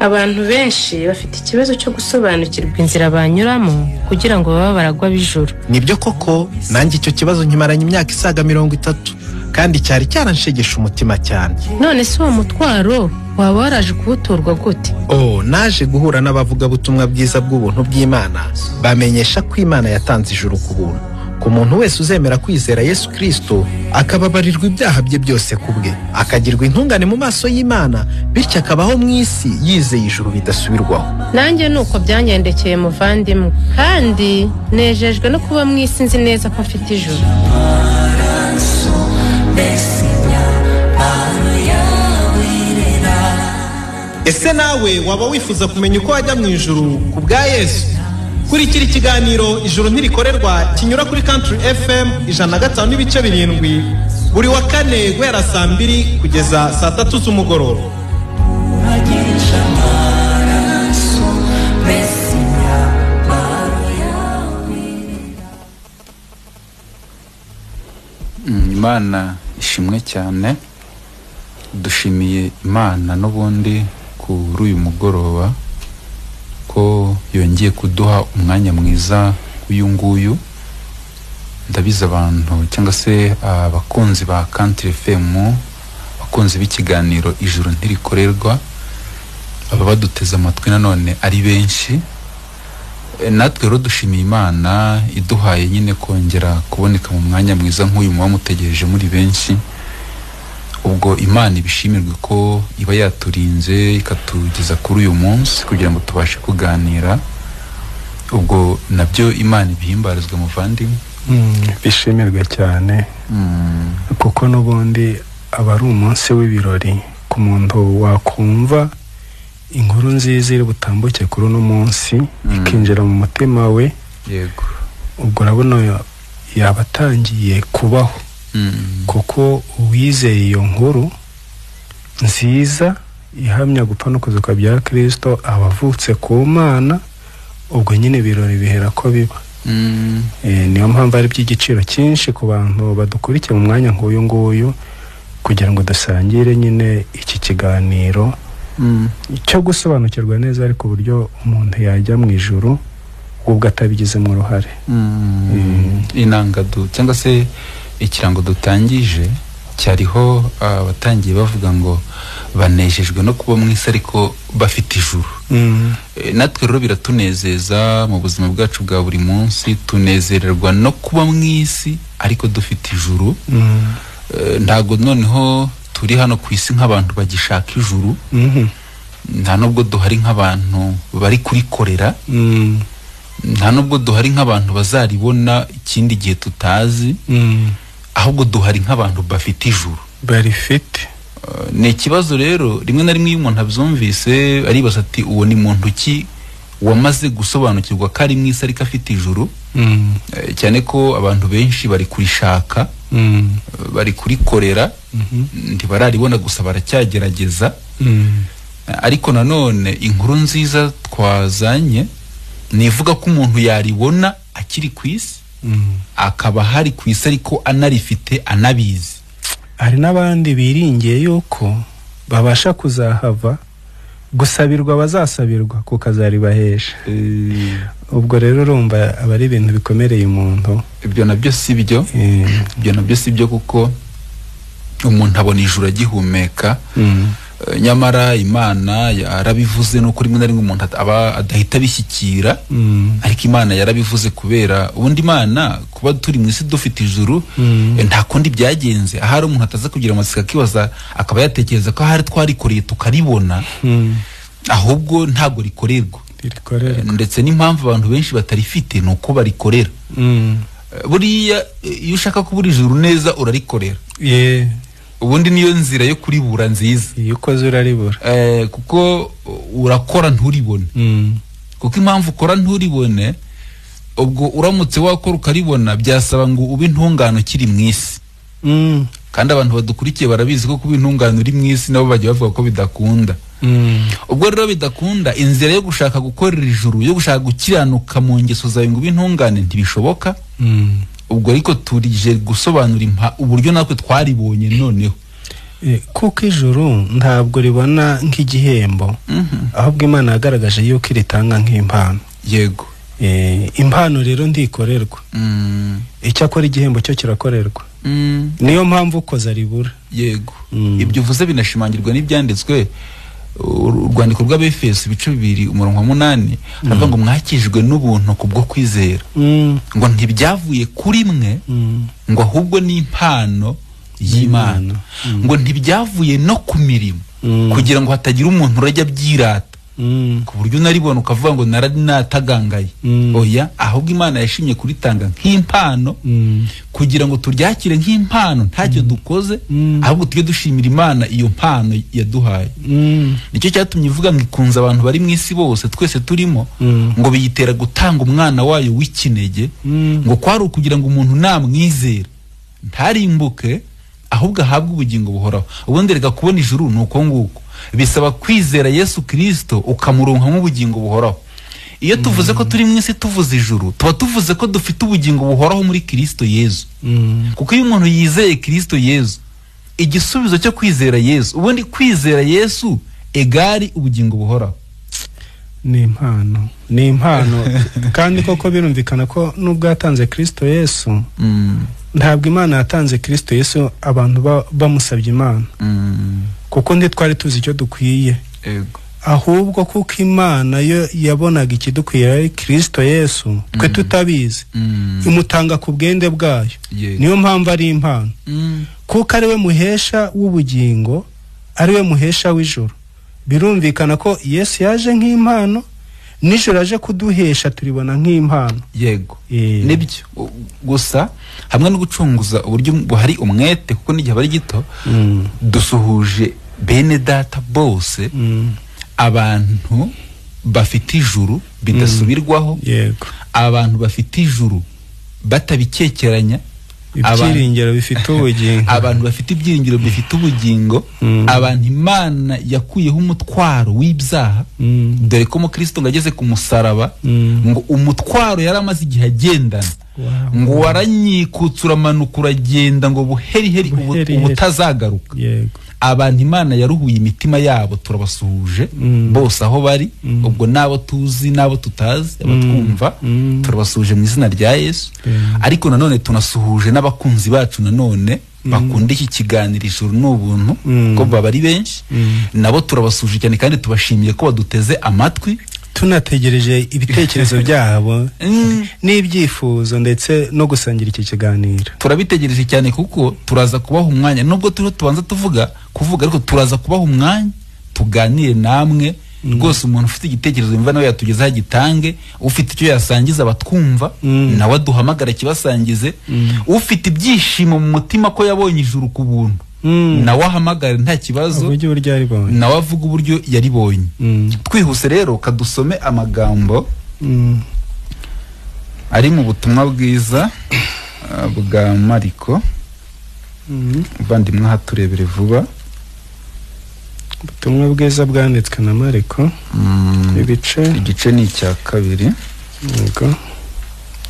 Abantu benshi bafite ikibazo cyo gusobanukirwa inzira banyuramo kugira ngo babe baragwa b'ijuru. Nibyo koko, nanjye icyo kibazo nkimaranye imyaka isaga 30, kandi cyari cyaranshegesha umutima cyane. None se uwo mutwaro waba waraje kuwuturwa gute? Oh, naje guhura n'abavugabutumwa bwiza bw'ubuntu bw'Imana, bamenyesha ko Imana yatanze ijuru ku buntu ku muntu wese uzemera kwizera Yesu Kristo, akababarirwa ibyaha bye byose ku bwe, akagirwa intungane mu maso y'Imana, bityo akabaho mu isi yizeye ijuru bidasubirwaho. Nanjye nuko byangendekeye muvandimwe, kandi nejejwe no kuba mu isi nzi neza ko mfite ijuru. Ese nawe waba wifuza kumenya uko wajya mu ijuru ku bwa Yesu? Kurikira ikiganiro Ijuru Ntirikorerwa kinyura kuri Country FM 105.7 buri wa kane guhera saa 2 kugeza saa 3 z'umugoroba. Imana ishimwe cyane, dushimiye Imana n'ubundi kuri uyu mugoroba ko yongeye kuduha umwanya mwiza uyu nguyu. Ndabizi abantu cyangwa se abakunzi ba Country FM, abakunzi b'ikiganiro Ijuru Ntirikorerwa, aba baduteze amatwi nanone ari benshi. Natwe rero dushimiye Imana iduhaye nyine kongera kuboneka mu mwanya mwiza nk'uyu muba mutegereje muri benshi. Ubwo Imana ibishimirwe ko iba yaturinze ikatugeza kuri uyu munsi kugira ngo tubashe kuganira. Ubwo nabyo Imana ibihimbarizwe muvandimwe. Bishimirwe cyane, kuko n'ubundi aba ari umunsi w'ibirori ku muntu wakumva inkuru nziza iri butambuke kuri uno munsi, ikinjira mu mutima we. Yego, ubwo urabona yaba atangiye kubaho, kuko uwizeye iyo nkuru nziza ihamya gupfa no kuzuka bya Kristo aba avutse ku Mana. Ubwo nyine ibirori bihera ko biba. Niyo mpamvu ari by'igiciro cyinshi ku bantu badukurikiye mu mwanya nk'uyu nguyu, kugira ngo dusangire nyine iki kiganiro cyo gusobanukirwa neza ariko uburyo umuntu yajya mu ijuru ubwo atabigizemo uruhare. Inangadu cyangwa se ikirango dutangije cyariho abatangiye bavuga ngo banejejwe no kuba mu isi ariko bafite ijuru. Natwe rero biratunezeza mu buzima bwacu bwa buri munsi, tunezererwa no kuba mu isi ariko dufite ijuru. Ntago noneho turi hano ku isi nk'abantu bagishaka ijuru, nta nubwo duhari nk'abantu bari kurikorera, nta nubwo duhari nk'abantu bazaribona ikindi gihe tutazi, ahubwo duhari nk'abantu bafite ijuru, barifite. Ni ikibazo rero rimwe na rimwe iyo umuntu abyumvise aribaza ati uwo ni muntu ki wamaze gusobanukirwa ko ari mu isi ariko afite ijuru? Cyane ko abantu benshi bari kurishaka, bari kurikorera, ntibararibona gusa baracyagerageza. Ariko nanone inkuru nziza twazanye nivuga ko umuntu yaribona akiri ku isi, akaba hari ku isi ariko anarifite anabizi. Hari n'abandi biringiye yuko babasha kuzahava, gusabirwa bazasabirwa kukazaribahesha. Ubwo rero urumva aba ari ibintu bikomereye umuntu. Ibyo nabyo si byo, ibyo nabyo si byo, kuko umuntu abona ijuru agihumeka. Nyamara Imana yarabivuze, nuko rimwe na rimwe umuntu aba adahita bishyikira, ariko Imana yarabivuze kubera ubundi Imana kuba turi mu isi dufite ijuru, nta kundi byagenze. Ahari umuntu ataza kugira amatsiko akibaza akaba yatekereza ko ahari twarikoreye tukaribona, ahubwo ntago rikorerwa. Ndetse n'impamvu abantu benshi batarifite ni uko barikorera. Buriya iyo ushaka kubura ijuru neza urarikorera. Ubundi niyo nzira yo kuribura nziza. Iyo ukoze uraribura. Kuko urakora nturibone. Kuko impamvu ukora nturibone, ubwo uramutse wakora ukaribona byasaba ngo ube intungano kiri mu isi. Kandi abantu badukurikiye barabizi ko kuba intungano uri mu isi nabo bajya bavuga ko bidakunda. Ubwo rero bidakunda, inzira yo gushaka gukorera ijuru, yo gushaka gukiranuka mu ngeso zawe ngo ube intungane ntibishoboka. Ubwo ariko turije gusobanura uburyo natwe twaribonye noneho. Kuko ijuru ntabwo ribona nk'igihembo, ahubwo Imana yagaragaje yuko iritanga nk'impano. Yego. Impano rero ndikorerwa, icyakora igihembo cyo kirakorerwa. Niyo mpamvu ukoza ribura. Yego. Ibyo uvuze binashimangirwa n'ibyanditswe, urwandiko rw'Abefeso ibice 2 umurongo wa 8, haravuga ngo mwakijwe n'ubuntu kubwo kwizera, ngo ntibyavuye kuri mwe, ngo ahubwo ni impano y'Imana, ngo ntibyavuye no ku mirimo, kugira ngo hatagira umuntu urajya byirata, ku buryo unaribona ukavuga ngo naranatagangaye. Oya, ahubwo Imana yashimye kuritanga nk'impano, kugira ngo turyakire nk'impano ntacyo dukoze, ahubwo tujye dushimira Imana iyo mpano yaduhaye. Nicyo cyatumye ivuga ngo ikunze abantu bari mu isi bose, twese turimo, ngo biyitera gutanga umwana wayo w'ikinege, ngo kwari ukugira ngo umuntu namwizera ntarimbuke, ahubwo ahabwe ubugingo buhoraho. Ubundi reka kubona ijuru ni uko nguko, bisaba kwizera Yesu Kristo ukamuronka nk'ubugingo buhoraho. Iyo tuvuze ko turi mu isi tuvuze ijuru, tuba tuvuze ko dufite ubugingo buhoraho muri Kristo Yesu. Kuko iyo umuntu yizeye Kristo Yesu, igisubizo cyo kwizera Yesu, ubundi kwizera Yesu egari ubugingo buhoraho. Ni impano, ni impano. Kandi koko birumvikana ko nubwo yatanze Kristo Yesu, ntabwo Imana yatanze Kristo Yesu abantu bamusabye Imana, kuko ntitwari tuzi icyo dukwiye. Ahubwo kuko Imana yo yabonaga ikidukwiye ari Kristo Yesu, twe tutabizi, imutanga ku bwende bwayo. Niyo mpamvu ari impano, kuko ari we muhesha w'ubugingo, ari we muhesha w'ijuru. Birumvikana ko Yesu yaje nk'impano, nijoro aje kuduhesha turibona nk'impano. Yego. Nibyo. Gusa hamwe no gucunguza uburyo buhari umwete, kuko n'igihe bari gito, dusuhuje bene data bose, abantu bafite ijuru bidasubirwaho. Yego. Abantu bafite ijuru batabikekeranya, ibyiringiro bifite ubugingo, abantu bafite ibyiringiro bifite ubugingo, abantu Imana yakuyeho umutwaro w'ibyaha. Dore ko Mukristo ngo ageze ku musaraba, ngo umutwaro yari amaze igihe agendana, ngo waranyikutse uramanuka uragenda, ngo buheriheri ubutazagaruka. Abantu Imana yaruhuye imitima yabo, turabasuhuje bose aho bari, ubwo nabo tuzi nabo tutazi, abatwumva turabasuhuje mu izina rya Yesu. Ariko nanone tunasuhuje n'abakunzi bacu nanone bakunda iki kiganiro Ijuru n'Ubuntu, ko baba ari benshi, nabo turabasuhuje cyane kandi tubashimiye ko baduteze amatwi. Tunategereje ibitekerezo byabo n'ibyifuzo ndetse no gusangira iki kiganiro. Turabitegereje cyane kuko turaza kubaha umwanya, nubwo turiho tubanza tuvuga kuvuga, ariko turaza kubaha umwanya tuganire namwe. Rwose umuntu ufite igitekerezo yumva nawe yatugezaho agitange, ufite icyo yasangiza abatwumva nawe aduhamagara kibasangize, ufite ibyishimo mu mutima ko yabonye ijuru ku buntu nawe ahamagara nta kibazo, nawe avuga uburyo yaribonye. Twihuse rero kadusome amagambo ari mu butumwa bwiza bwa Mariko. Muvandimwe haturebere vuba. Ubutumwa bwiza bwanditswe na Mariko, ibice ni icya 2. Yego.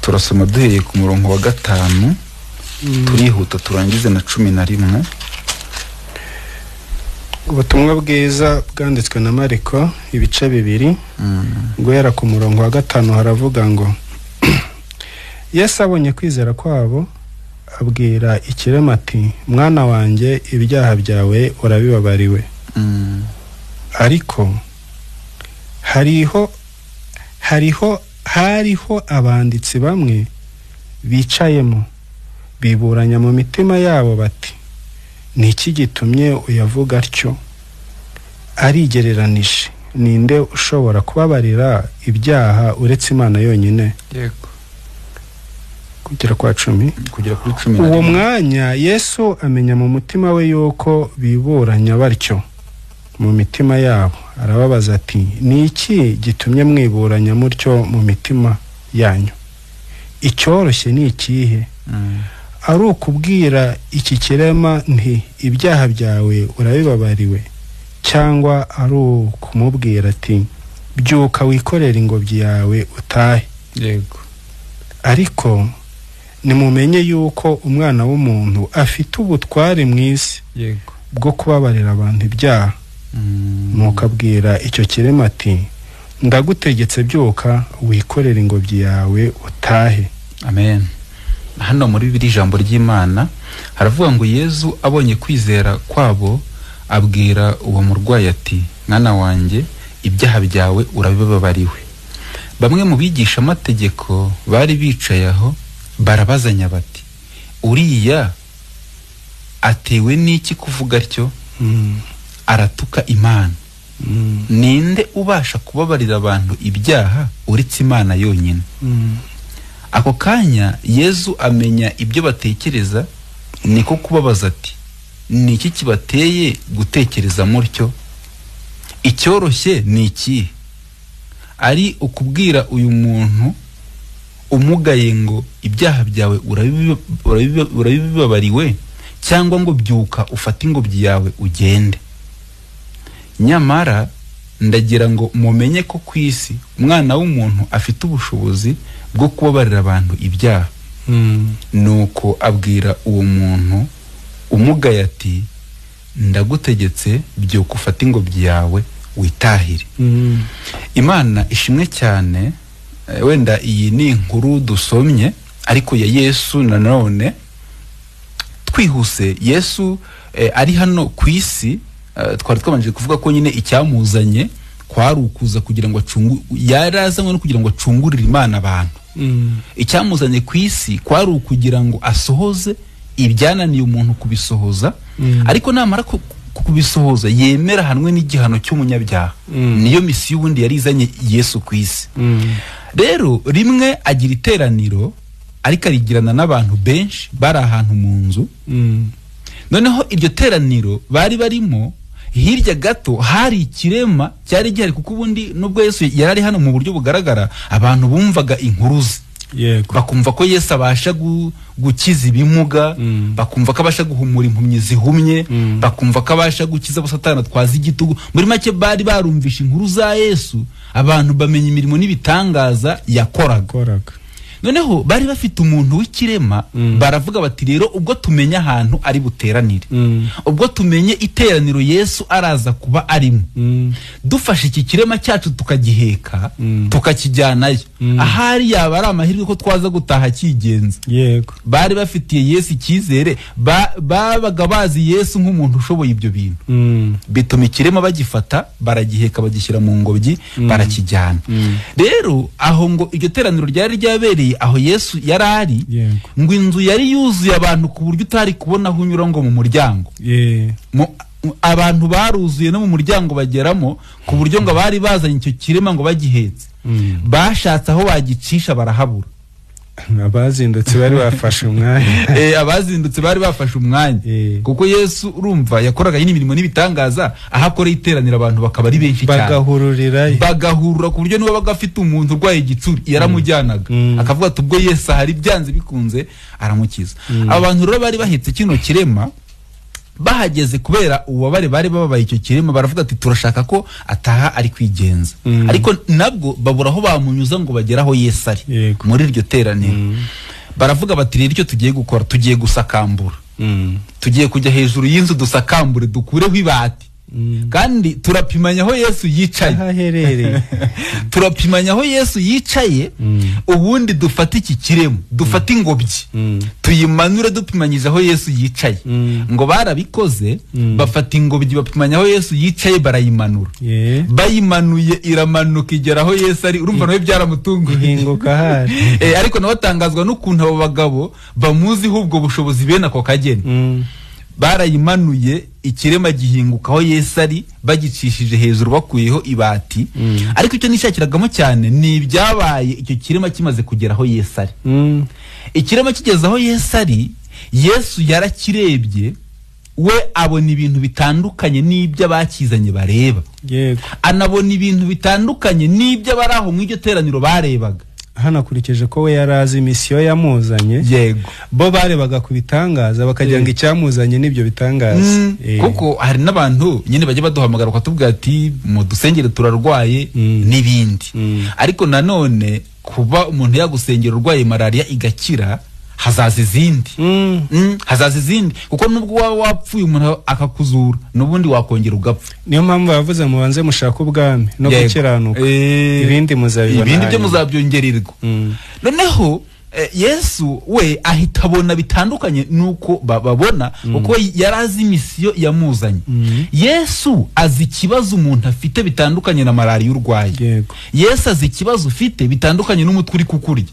Turasoma duhereye ku murongo wa 5, turihuta turangize na 11. Ubutumwa bwiza bwanditswe na Mariko ibice 2, guhera ku murongo wa 5 haravuga ngo Yesu abonye kwizera kwabo abwira ikirema ati, mwana wanjye ibyaha byawe urabibabariwe. Ariko hariho abanditsi bamwe bicayemo biburanya mu mitima yabo bati, ni iki gitumye uyavuga atyo? Arigereranije, ninde ushobora kubabarira ibyaha uretse Imana yonyine? Yego. Kugera kwa 10, kugera kuri 10. Uwo mwanya Yesu amenya mu mutima we yuko biburanya batyo mu mitima yabo, arababaza ati, ni iki gitumye mwiburanya mutyo mu mitima yanyu? Icyoroshye ni ikihe? Ari ukubwira iki kirema nti ibyaha byawe urabibabariwe, cyangwa ari ukumubwira ati byuka wikorere ingobyi yawe utahe? Yego. Ariko nimumenye yuko umwana w'umuntu afite ubutware mu isi Yego. bwo kubabarira abantu ibyaha. Nuko abwira icyo kirema ati ndagutegetse byuka wikorere ingobyi yawe utahe. Amen. Hano muri bibiri ijambo ry'Imana haravuga ngo Yezu abonye kwizera kwabo abwira uwo murwayi ati mwana wanjye ibyaha byawe urabibabariwe. Bamwe mu bigisha amategeko bari bicaye aho barabazanya bati uriya atewe n'iki kuvuga atyo? Aratuka Imana. Ninde ubasha kubabarira abantu ibyaha uretse Imana yonyine? Ako kanya Yezu amenya ibyo batekereza, niko kubabaza ati ni iki kibateye gutekereza mutyo? Icyoroshye ni iki? Ari ukubwira uyu muntu umugaye ngo ibyaha byawe urabibabariwe, cyangwa ngo byuka ufate ingobyi yawe ugende. Nyamara ndagira ngo mumenye ko ku isi umwana w'umuntu afite ubushobozi bwo kubabarira abantu ibyaha. Nuko abwira uwo muntu umugaye ati ndagutegetse byuka ufate ingobyi yawe witahire. Imana ishimwe cyane. Wenda iyi ni inkuru dusomye ariko ya Yesu. Nanone twihuse, Yesu ari hano ku isi, twari twabanje kuvuga ko nyine icyamuzanye kwari ukuza kugira ngo acungu, yarazanywe no kugira ngo acungurire Imana abantu. Icyamuzanye ku isi kwari ukugira ngo asohoze ibyananiye umuntu kubisohoza, ariko namara kubisohoza yemera hanwe n'igihano cy'umunyabyaha. Niyo misiyo ubundi yari izanye Yesu ku isi. Rero rimwe agira iteraniro ariko arigirana n'abantu benshi bari ahantu mu nzu. Noneho iryo teraniro bari barimo, hirya gato hari ikirema cyari gihari, kuko ubundi nubwo Yesu yari ari hano mu buryo bugaragara abantu bumvaga inkuru ze. Yego. Bakumva ko Yesu abasha gukiza ibimuga, bakumva ko abasha guhumura impumyi zihumye, bakumva ko abasha gukiza abo Satani atwaza igitugu. Muri make bari barumvisha inkuru za Yesu, abantu bamenya imirimo n'ibitangaza yakoraga. Noneho bari bafite umuntu w'ikirema, baravuga bati rero ubwo tumenya ahantu ari buteranire, ubwo tumenye iteraniro Yesu araza kuba arimo, dufashe iki kirema cyacu tukagiheka, tukakijyanayo, ahari yaba ari amahirwe ko twaza gutaha kigenza. Yego. Bari bafitiye Yesu icyizere, babaga bazi Yesu nk'umuntu ushoboye ibyo bintu. Bituma ikirema bagifata baragiheka bagishyira mu ngobyi, barakijyana. Rero aho ngo iryo teraniro ryari ryabereye aho Yesu yari ari, ngo inzu yari yuzuye abantu ku buryo utari kubona aho unyura ngo mu muryango. Abantu baruzuye no mu muryango bageramo, ku buryo ngo bari bazanye icyo kirema ngo bagihetse, bashatse aho bagicisha barahabura. Abazindutse bari bafashe umwanya. Abazindutse bari bafashe umwanya. Kuko Yesu urumva yakoraga imirimo n'ibitangaza, aho akoreye iteranira abantu bakaba ari benshi cyane, bagahururirayo, bagahurura ku buryo niba bagafite umuntu urwaye igitsuri yaramujyanaga, akavuga ati ubwo Yesu ahari byanze bikunze aramukiza. Abantu rero bari bahetse kino kirema bahageze kubera ububabare bari bababaye icyo kirema, baravuga ati turashaka ko ataha ari kwigenza. Ariko nabwo babura aho bamunyuza ngo bagere aho Yesu ari muri iryo teraniro. Baravuga bati rero icyo tugiye gukora, tugiye gusakambura, tugiye kujya hejuru y'inzu dusakambure dukureho ibati, kandi turapimanya aho Yesu yicaye, ahaherereye, turapimanya aho Yesu yicaye, ubundi dufate iki kiremo, dufate ingobyi, tuyimanure dupimanyije aho Yesu yicaye. Ngo barabikoze, bafata ingobyi bapimanya aho Yesu yicaye barayimanura. Bayimanuye iramanuka igera aho Yesu ari. Urumva nawe byaramutunguye, ihinguka ahari. Ariko nawe atangazwa n'ukuntu abo bagabo bamuziho ubwo bushobozi bene ako kageni. Barayimanuye ikirema gihinguka aho Yesu ari, bagicishije hejuru bakuyeho ibati. Ariko icyo nishakiragamo cyane ni ibyabaye icyo kirema kimaze kugera aho Yesu ari. Ikirema kigeze aho Yesu ari, Yesu yarakirebye we abona ibintu bitandukanye n'ibyo abakizanye bareba. Yego. Anabona ibintu bitandukanye n'ibyo abari aho mu iryo teraniro barebaga. Hanakurikije ko we yarazi misiyo yamuzanye. Yego. Bo barebaga ku bitangaza bakagira ngo icyamuzanye n'ibyo bitangaza. Kuko hari n'abantu nyine bajya baduhamagara bakatubwira ati mu dusengere turarwaye n'ibindi. Ariko nanone kuba umuntu yagusengera urwaye malaria igakira, Hazaza izindi. Hazaza izindi, kuko nubwo waba wapfuye umuntu akakuzura, n'ubundi wakongera ugapfa. Niyo mpamvu yavuze mubanze mushaka ubwami no gukiranuka, ibindi muzabibona, ibindi byo muzabyongererwa. Noneho Yesu we ahita abona bitandukanye nuko babona, kuko yari azi misiyo yamuzanye. Yesu azi ikibazo umuntu afite bitandukanye na malariya urwaye. Yesu azi ikibazo ufite bitandukanye n'umutwe uri kukurya.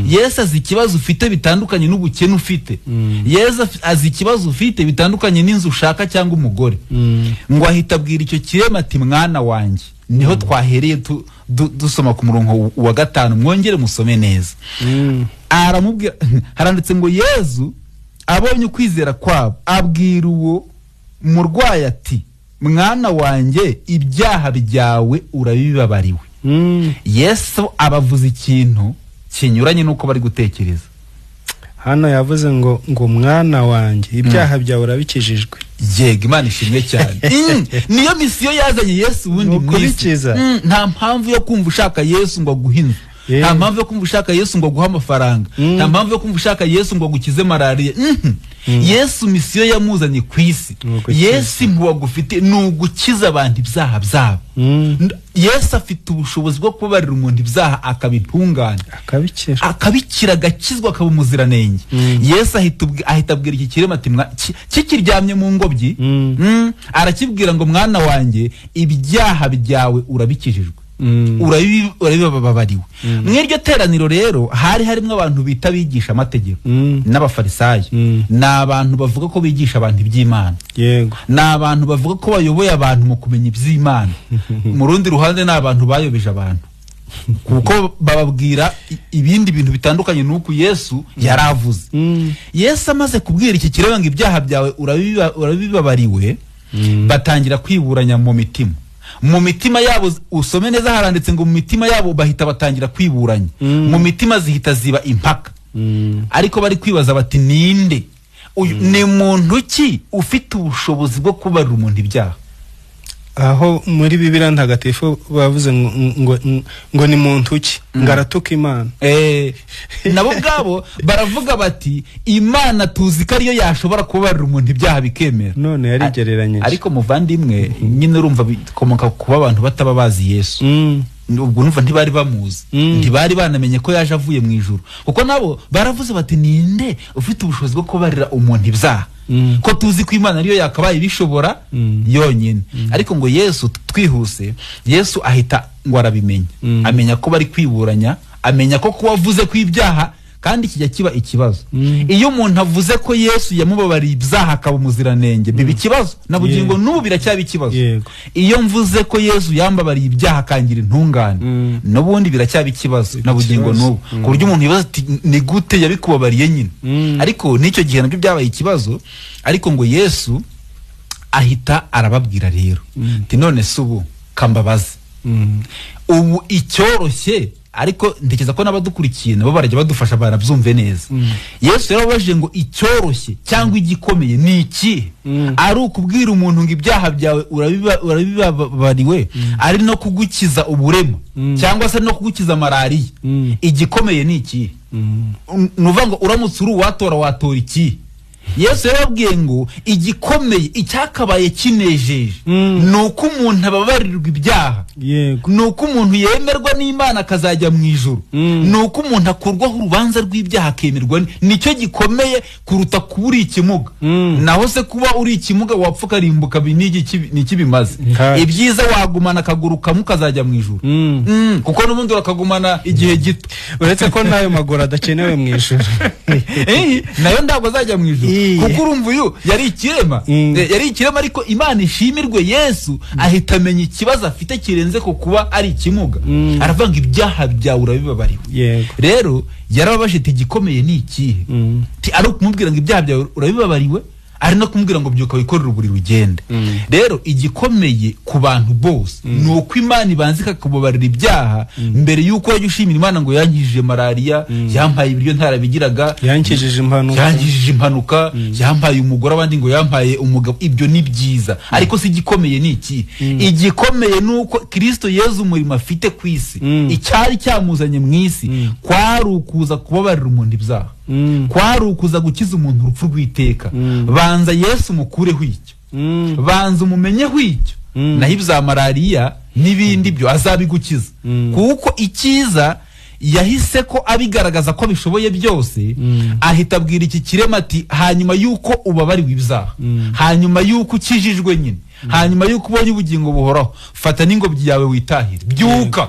Yesu azi ikibazo ufite bitandukanye n'ubukene ufite. Yesu azi ikibazo ufite bitandukanye n'inzu ushaka cyangwa umugore. Ngo ahita abwira icyo kirema ati mwana wanjye. Niho twahereye dusoma ku murongo wa 5, mwongere musome neza. Aramubwira, haranditse ngo Yesu abonye ukwizera kwabo abwira uwo murwayi ati mwana wanjye ibyaha byawe urabibabariwe. Yesu abavuza ikintu kinyuranye nuko bari gutekereza. Hano yavuze ngo mwana wanjye ibyaha byawe urabikijijwe. Yego, Imana ishimwe cyane. Niyo misiyo yazanye Yesu wundi mwisi. Nta mpamvu yo kumva ushaka Yesu ngo aguhe inzu. Nta mpamvu yo kumva ushaka Yesu ngo aguhe amafaranga. Nta mpamvu yo kumva ushaka Yesu ngo agukize malariya. Yesu misiyo yamuzanye ku isi. Yesu impuhwe agufite ni ugukiza abantu ibyaha byabo. Yesu afite ubushobozi bwo kubabarira umuntu ibyaha akabitunganya, akabikira, agakizwa, akaba umuziranenge. Yesu ahita abwira iki kirema ati kikiryamye mu ngobyi, arakibwira ngo mwana wanjye ibyaha byawe urabikijijwe, urabibabariwe. Mw'iryo teraniro rero hari harimo abantu bita bigisha amategeko n'abafarisayo. Ni abantu bavuga ko bigisha abantu iby'Imana. Yego. Ni abantu bavuga ko bayoboye abantu mu kumenya iby'Imana. Mu rundi ruhande ni abantu bayobeje abantu, kuko bababwira ibindi bintu bitandukanye n'uko Yesu yaravuze. Yesu amaze kubwira iki kirema ngo ibyaha byawe urabibabariwe, batangira kwiburanya mu mitima. Mu mitima yabo, usome neza haranditse ngo mu mitima yabo bahita batangira kwiburanya. Mu mitima zihita ziba impaka. Ariko bari kwibaza bati ninde ni muntu ki ufite ubushobozi bwo kubarira umuntu ibyaha? Aho muri Bibiliya ntagatifu bavuze ngo ni muntu ki ngaratuka Imana. Nabo ubwabo baravuga bati Imana tuzi ko ariyo yashobora kubarira umuntu ibyaha bikemera. None yarigereranyije. Ariko muvandimwe nyine urumva bikomoka kuba abantu bataba bazi Yesu. Ubwo numva ntibari bamuzi, ntibari banamenye ko yaje avuye mu ijuru, kuko nabo baravuze bati ninde ufite ubushobozi bwo kubarira umuntu ibyaha, ko tuzi ko Imana ariyo yakabaye ibishobora yonyine. Ariko ngo Yesu twihuse, Yesu ahita ngo arabimenya, amenya ko bari kwiburanya, amenya ko kuwavuze ko ibyaha, kandi kijya kiba ikibazo. Iyo umuntu avuze ko Yesu yamubabariye ibyaha akaba umuziranenge, biba ikibazo na bugingo n'ubu biracyaba ikibazo. Iyo mvuze ko Yesu yambabariye ibyaha akangira intungane, n'ubundi biracyaba ikibazo na bugingo n'ubu, ku buryo umuntu yibaza ati ni gute yabikubabariye nyine. Ariko n'icyo gihe nabyo byabaye ikibazo. Ariko ngo Yesu ahita arababwira rero ati none se ubu kambabaze, ubu icyoroshye. Ariko ntekereza ko n'abadukurikiye nabo barajya badufasha barabyumve neza. Yesu yarababajije ngo icyoroshye cyangwa igikomeye ni iki? Ari ukubwira umuntu ngo ibyaha byawe urabibabariwe, ari no kugukiza uburema cyangwa se no kugukiza malariya. Igikomeye ni iki? Nuvuga ngo uramutse uri uwatora watora iki? Yesu yarababwiye ngo igikomeye icyakabaye kinejeje ni uko umuntu ababarirwa ibyaha, ni uko umuntu yemerwa n'Imana akazajya mu ijuru, ni uko umuntu akurwaho urubanza rw'ibyaha akemerwa. Nicyo gikomeye kuruta kuba uri ikimuga. Naho se kuba uri ikimuga wapfa ukarimbuka niki bimaze? Ibyiza wagumana akaguru kamwe ukazajya mu ijuru, kuko n'ubundi urakagumana igihe gito, uretse ko nayo maguru adakenewe mu ijuru. Nayo ntabwo azajya mu ijuru, kuko urumva uyu yari ikirema, yari ikirema. Ariko Imana ishimirwe, Yesu ahita amenya ikibazo afite kirenze ko kuba ari ikimuga. Aravuga ngo ibyaha byawe urabibabariwe. Rero yarababajije ati igikomeye ni ikihe? Ari ukumubwira ngo ibyaha byawe urabibabariwe, ari no kumubwira ngo byuka wikorere uburiri ugende. Rero igikomeye ku bantu bose ni uko Imana ibanza ikakubabarira ibyaha mbere yuko wajya ushimira Imana ngo yankijije malariya, yampaye ibiryo ntarabigiraga, yankijije impanuka, yampaye umugore abandi ngo yampaye umugabo. Ibyo ni byiza, ariko si igikomeye ni iki? Igikomeye ni uko Kristo Yesu umurimo afite ku isi, icyari cyamuzanye mu isi kwari ukuza kubabarira umuntu ibyaha. Kwari ukuza gukiza umuntu urupfu rw'iteka. Banza Yesu mukureho icyo, banza umumenyeho icyo, naho ibya malariya n'ibindi byo azabigukiza. Kuko icyiza yahise ko abigaragaza ko bishoboye byose, ahita abwira iki kirema ati hanyuma yuko ubabariwe ibyaha, hanyuma yuko ukijijwe nyine, hanyuma yuko ubonye ubugingo buhoraho, fata n'ingobyi yawe witahire, byuka.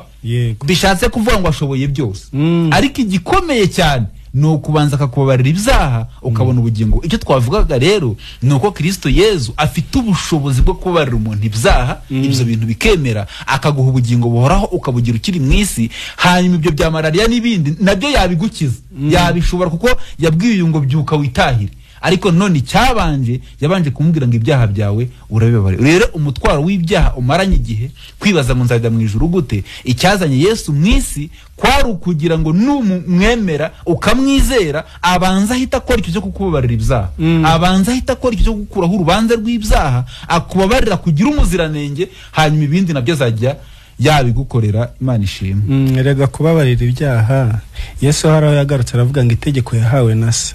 Bishatse kuvuga ngo ashoboye byose. Ariko igikomeye cyane ni ukubanza akakubabarira ibyaha ukabona ubugingo. Icyo twavugaga rero ni uko Kristo Yezu afite ubushobozi bwo kubabarira umuntu ibyaha, ibyo bintu bikemera, akaguha ubugingo buhoraho ukabugira ukiri mu isi. Hanyuma ibyo bya malariya n'ibindi nabyo yabigukiza, yabishobora, kuko yabwiye uyu ngo byuka witahire. Ariko none icyabanje, yabanje kumubwira ngo ibyaha byawe urabibabarira. Rero umutwaro w'ibyaha umaranye igihe, kwibaza ngo nzajya mu ijuru gute, icyazanye Yesu mu isi kwari ukugira ngo numwemera ukamwizera abanza ahita akora icyo cyo kukubabarira ibyaha, abanza ahita akora icyo cyo gukuraho urubanza rw'ibyaha, akubabarira kugira umuziranenge, hanyuma ibindi nabyo azajya yabigukorera. Imana ishimwe. Erega kubabarira ibyaha, Yesu hari aho yagarutse aravuga ngo itegeko yahawe na se,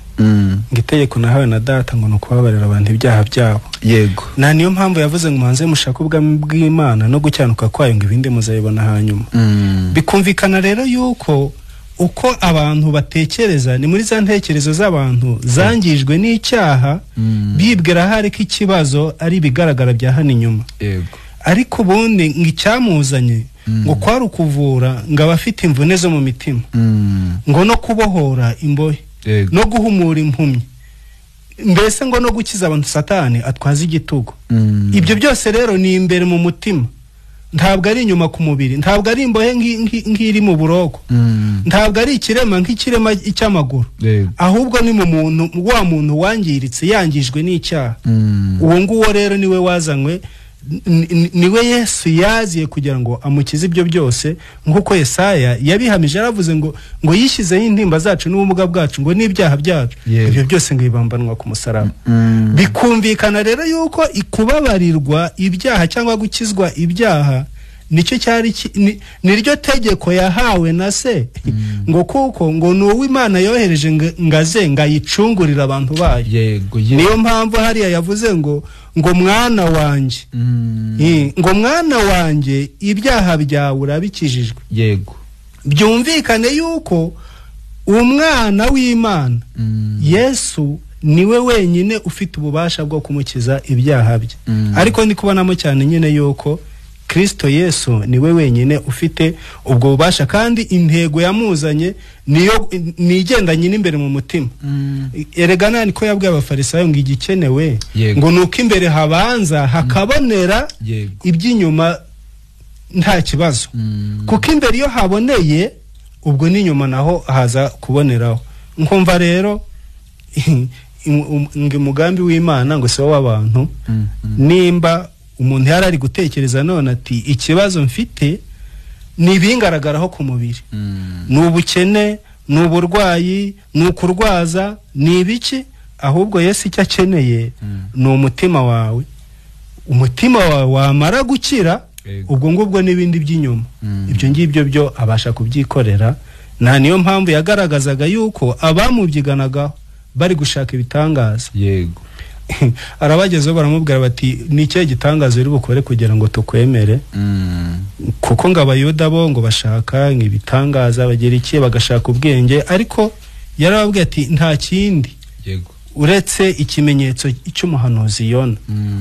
ngo itegeko nahawe na data ngo ni ukubabarira abantu ibyaha byabo. Yego. Na niyo mpamvu yavuze ngo muhanze mushake ubwami bw'Imana no gucyanuka kwayo, ngo ibindi muzabibona hanyuma. Bikumvikana rero yuko uko abantu batekereza ni muri za ntekerezo z'abantu zangijwe n'icyaha, bibwira hari ko ikibazo ari ibigaragara bya hano inyuma. Yego. Ariko ubundi ngo icyamuzanye ngo kwari ukuvura ngo abafite imvune zo mu mitima, ngo no kubohora imbohe, no guhumura impumyi, mbese ngo no gukiza abantu Satani atwaza igitugu. Ibyo byose rero ni imbere mu mutima, ntabwo ari inyuma ku mubiri, ntabwo ari imbohe nk'iri mu buroko, ntabwo ari ikirema nk'ikirema cy'amaguru, ahubwo ni mu muntu, wa muntu wangiritse, yangijwe n'icyaha. Uwo nguwo rero niwe wazanywe, niwe Yesu yaziye kugira ngo amukize ibyo byose, nk'uko Yesaya yabihamije yaravuze ngo yishyizeho intimba zacu n'ubumuga bwacu ngo n'ibyaha byacu, ibyo byose ngo bibambanwa ku musaraba. Bikumvikana rero yuko ikubabarirwa ibyaha cyangwa gukizwa ibyaha nicyo cyari niryo tegeko yahawe na se, ngo kuko ngo ni uw'Imana yohereje ngaze ngayicungurira abantu bayo. Niyo mpamvu hariya yavuze ngo mwana wanjye, ngo mwana wanjye ibyaha byawe urabikijijwe. Yego. Byumvikane yuko umwana w'Imana Yesu niwe wenyine ufite ububasha bwo kumukiza ibyaha bye. Ariko ndi kubonamo cyane nyine yuko Kristo Yesu niwe wenyine ufite ubwo bubasha, kandi intego yamuzanye niyo nigendanye n'imbere mu mutima. Erega niko yabwiye abafarisayo ngo igikenewe ngo nuko imbere habanza hakabonera, iby'inyuma nta kibazo. Kuko imbere iyo haboneye ubwo n'inyuma naho haza kuboneraho. Nkumva rero ngo umugambi w'Imana ngo si w'abantu, nimba umuntu yari ari gutekereza none ati ikibazo mfite ni ibingaragaraho ku mubiri, ni ubukene, ni uburwayi, ni ukurwaza, ni ibiki, ahubwo Yesu icyo akeneye ni umutima wawe. Umutima wawe wamara gukira, ubwo ngubwo n'ibindi by'inyuma, ibyo ngibyo byo abasha kubyikorera. Na niyo mpamvu yagaragazaga yuko abamubyiganagaho bari gushaka ibitangaza. Yego. Arabagezeho baramubwira bati ni ikihe gitangaza uri bukore kugira ngo tukwemere? Kuko ngo abayuda bo ngo bashaka ibitangaza, bagira iki, bagashaka ubwenge, ariko yarababwiye ati nta kindi uretse ikimenyetso cy'umuhanuzi Yona,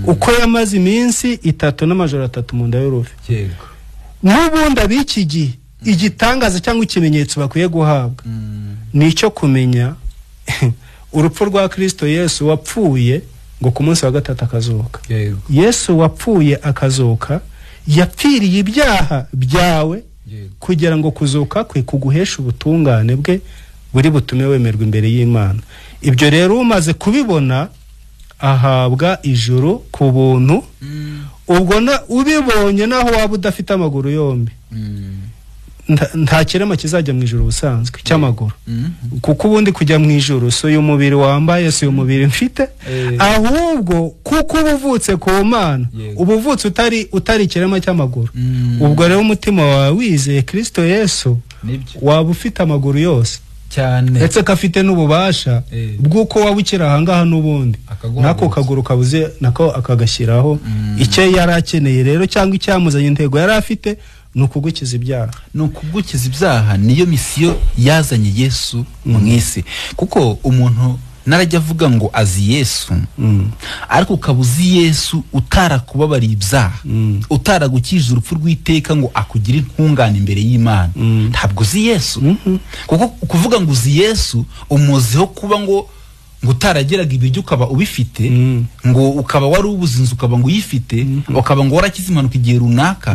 uko yamaze iminsi 3 n'amajoro 3 mu nda y'urufi. Yego. N'ubundi ab'iki gihe igitangaza cyangwa ikimenyetso bakwiye guhabwa ni icyo kumenya urupfu rwa Kristo Yesu wapfuye ngo ku munsi wa gatatu akazuka. Yesu wapfuye akazuka yapfiriye ibyaha byawe kugira ngo kuzuka kwe kuguhesha ubutungane bwe buri butume wemerwa imbere y'Imana. Ibyo rero umaze kubibona ahabwa ijuru ku buntu. Ubwo ubibonye naho waba udafite amaguru yombi, nta kirema kizajya mu ijuru ubusanzwe cy'amaguru, kuko ubundi kujya mu ijuru si uyu mubiri wambaye, si uyu mubiri mfite, ahubwo kuko uba uvutse ku Mana, uba uvutse utari ikirema cy'amaguru. Ubwo rero umutima wawe wizeye Kristo Yesu, waba ufite amaguru yose. Cyane. Ndetse ko afite n'ububasha bw'uko waba ukiri ahangaha n'ubundi nako kaguru kabuze nako akagashyiraho. Icyo yari akeneye rero cyangwa icyamuzanye, intego yari afite ni ukugukiza ibyaha. Ni ukugukiza ibyaha, niyo misiyo yazanye Yesu mu isi. Kuko umuntu narajya avuga ngo azi Yesu, ariko ukaba uzi Yesu utarakubabariye ibyaha, utaragukije urupfu rw'iteka ngo akugire intungane imbere y'Imana, ntabwo uzi Yesu. Kuko kuvuga ngo uzi Yesu, umuziho kuba ngo utarageraga ibiryo ukaba ubifite, ngo ukaba wari ubuze inzu ukaba ngo uyifite, ukaba ngo warakize impanuka igihe runaka,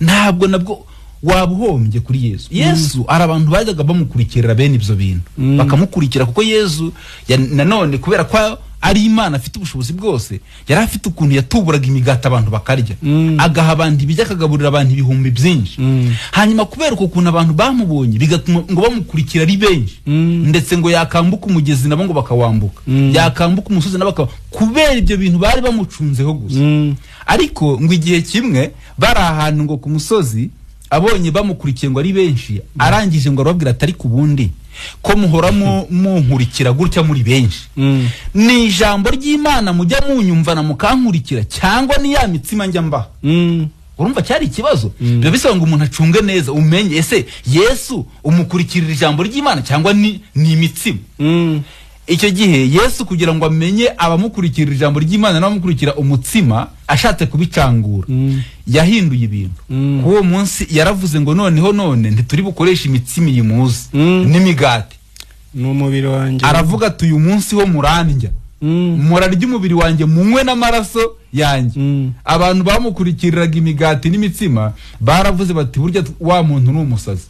ntabwo nabwo waba uhombye kuri Yesu. Yesu hari abantu bajyaga bamukurikirira bene ibyo bintu, bakamukurikira kuko Yesu nanone kubera ko ari Imana afite ubushobozi bwose, yari afite ukuntu yatuburaga imigati abantu bakarya, agaha abantu ibiryo, akagaburira abantu ibihumbi byinshi. Hanyuma kubera uko kuntu abantu bamubonye bigatuma ngo bamukurikira ari benshi, ndetse ngo yakambuka umugezi nabo ngo bakawambuka, yakambuka umusozi nabo bakawambuka, kubera ibyo bintu bari bamucunzeho gusa. Ariko ngo igihe kimwe bari ahantu ngo ku musozi, abonye bamukurikiye ngo ari benshi, arangije ngo arababwira atari ku bundi ko muhora munkurikira gutya muri benshi, ni ijambo ry'Imana mujya munyumvana mukankurikira, cyangwa ni ya mitsima njya mbaha? Urumva cyari ikibazo. Biba bisaba ngo umuntu acunge neza, umenye ese Yesu umukurikirira ijambo ry'Imana cyangwa ni imitsima. Icyo gihe Yesu kugira ngo amenye abamukurikirira ijambo ry'Imana n'abamukurikira umutsima, ashatse kubicangura, yahinduye ibintu. Kuwo munsi yaravuze ngo noneho none ntituri bukoresha imitsima iyi muzi n'imigati, n'umubiri wanjye. Aravuga ati uyu munsi ho murandya, murarya umubiri wanjye, munywe n'amaraso yanjye. Abantu bamukurikiriraga imigati n'imitsima baravuze bati burya wa muntu ni umusazi.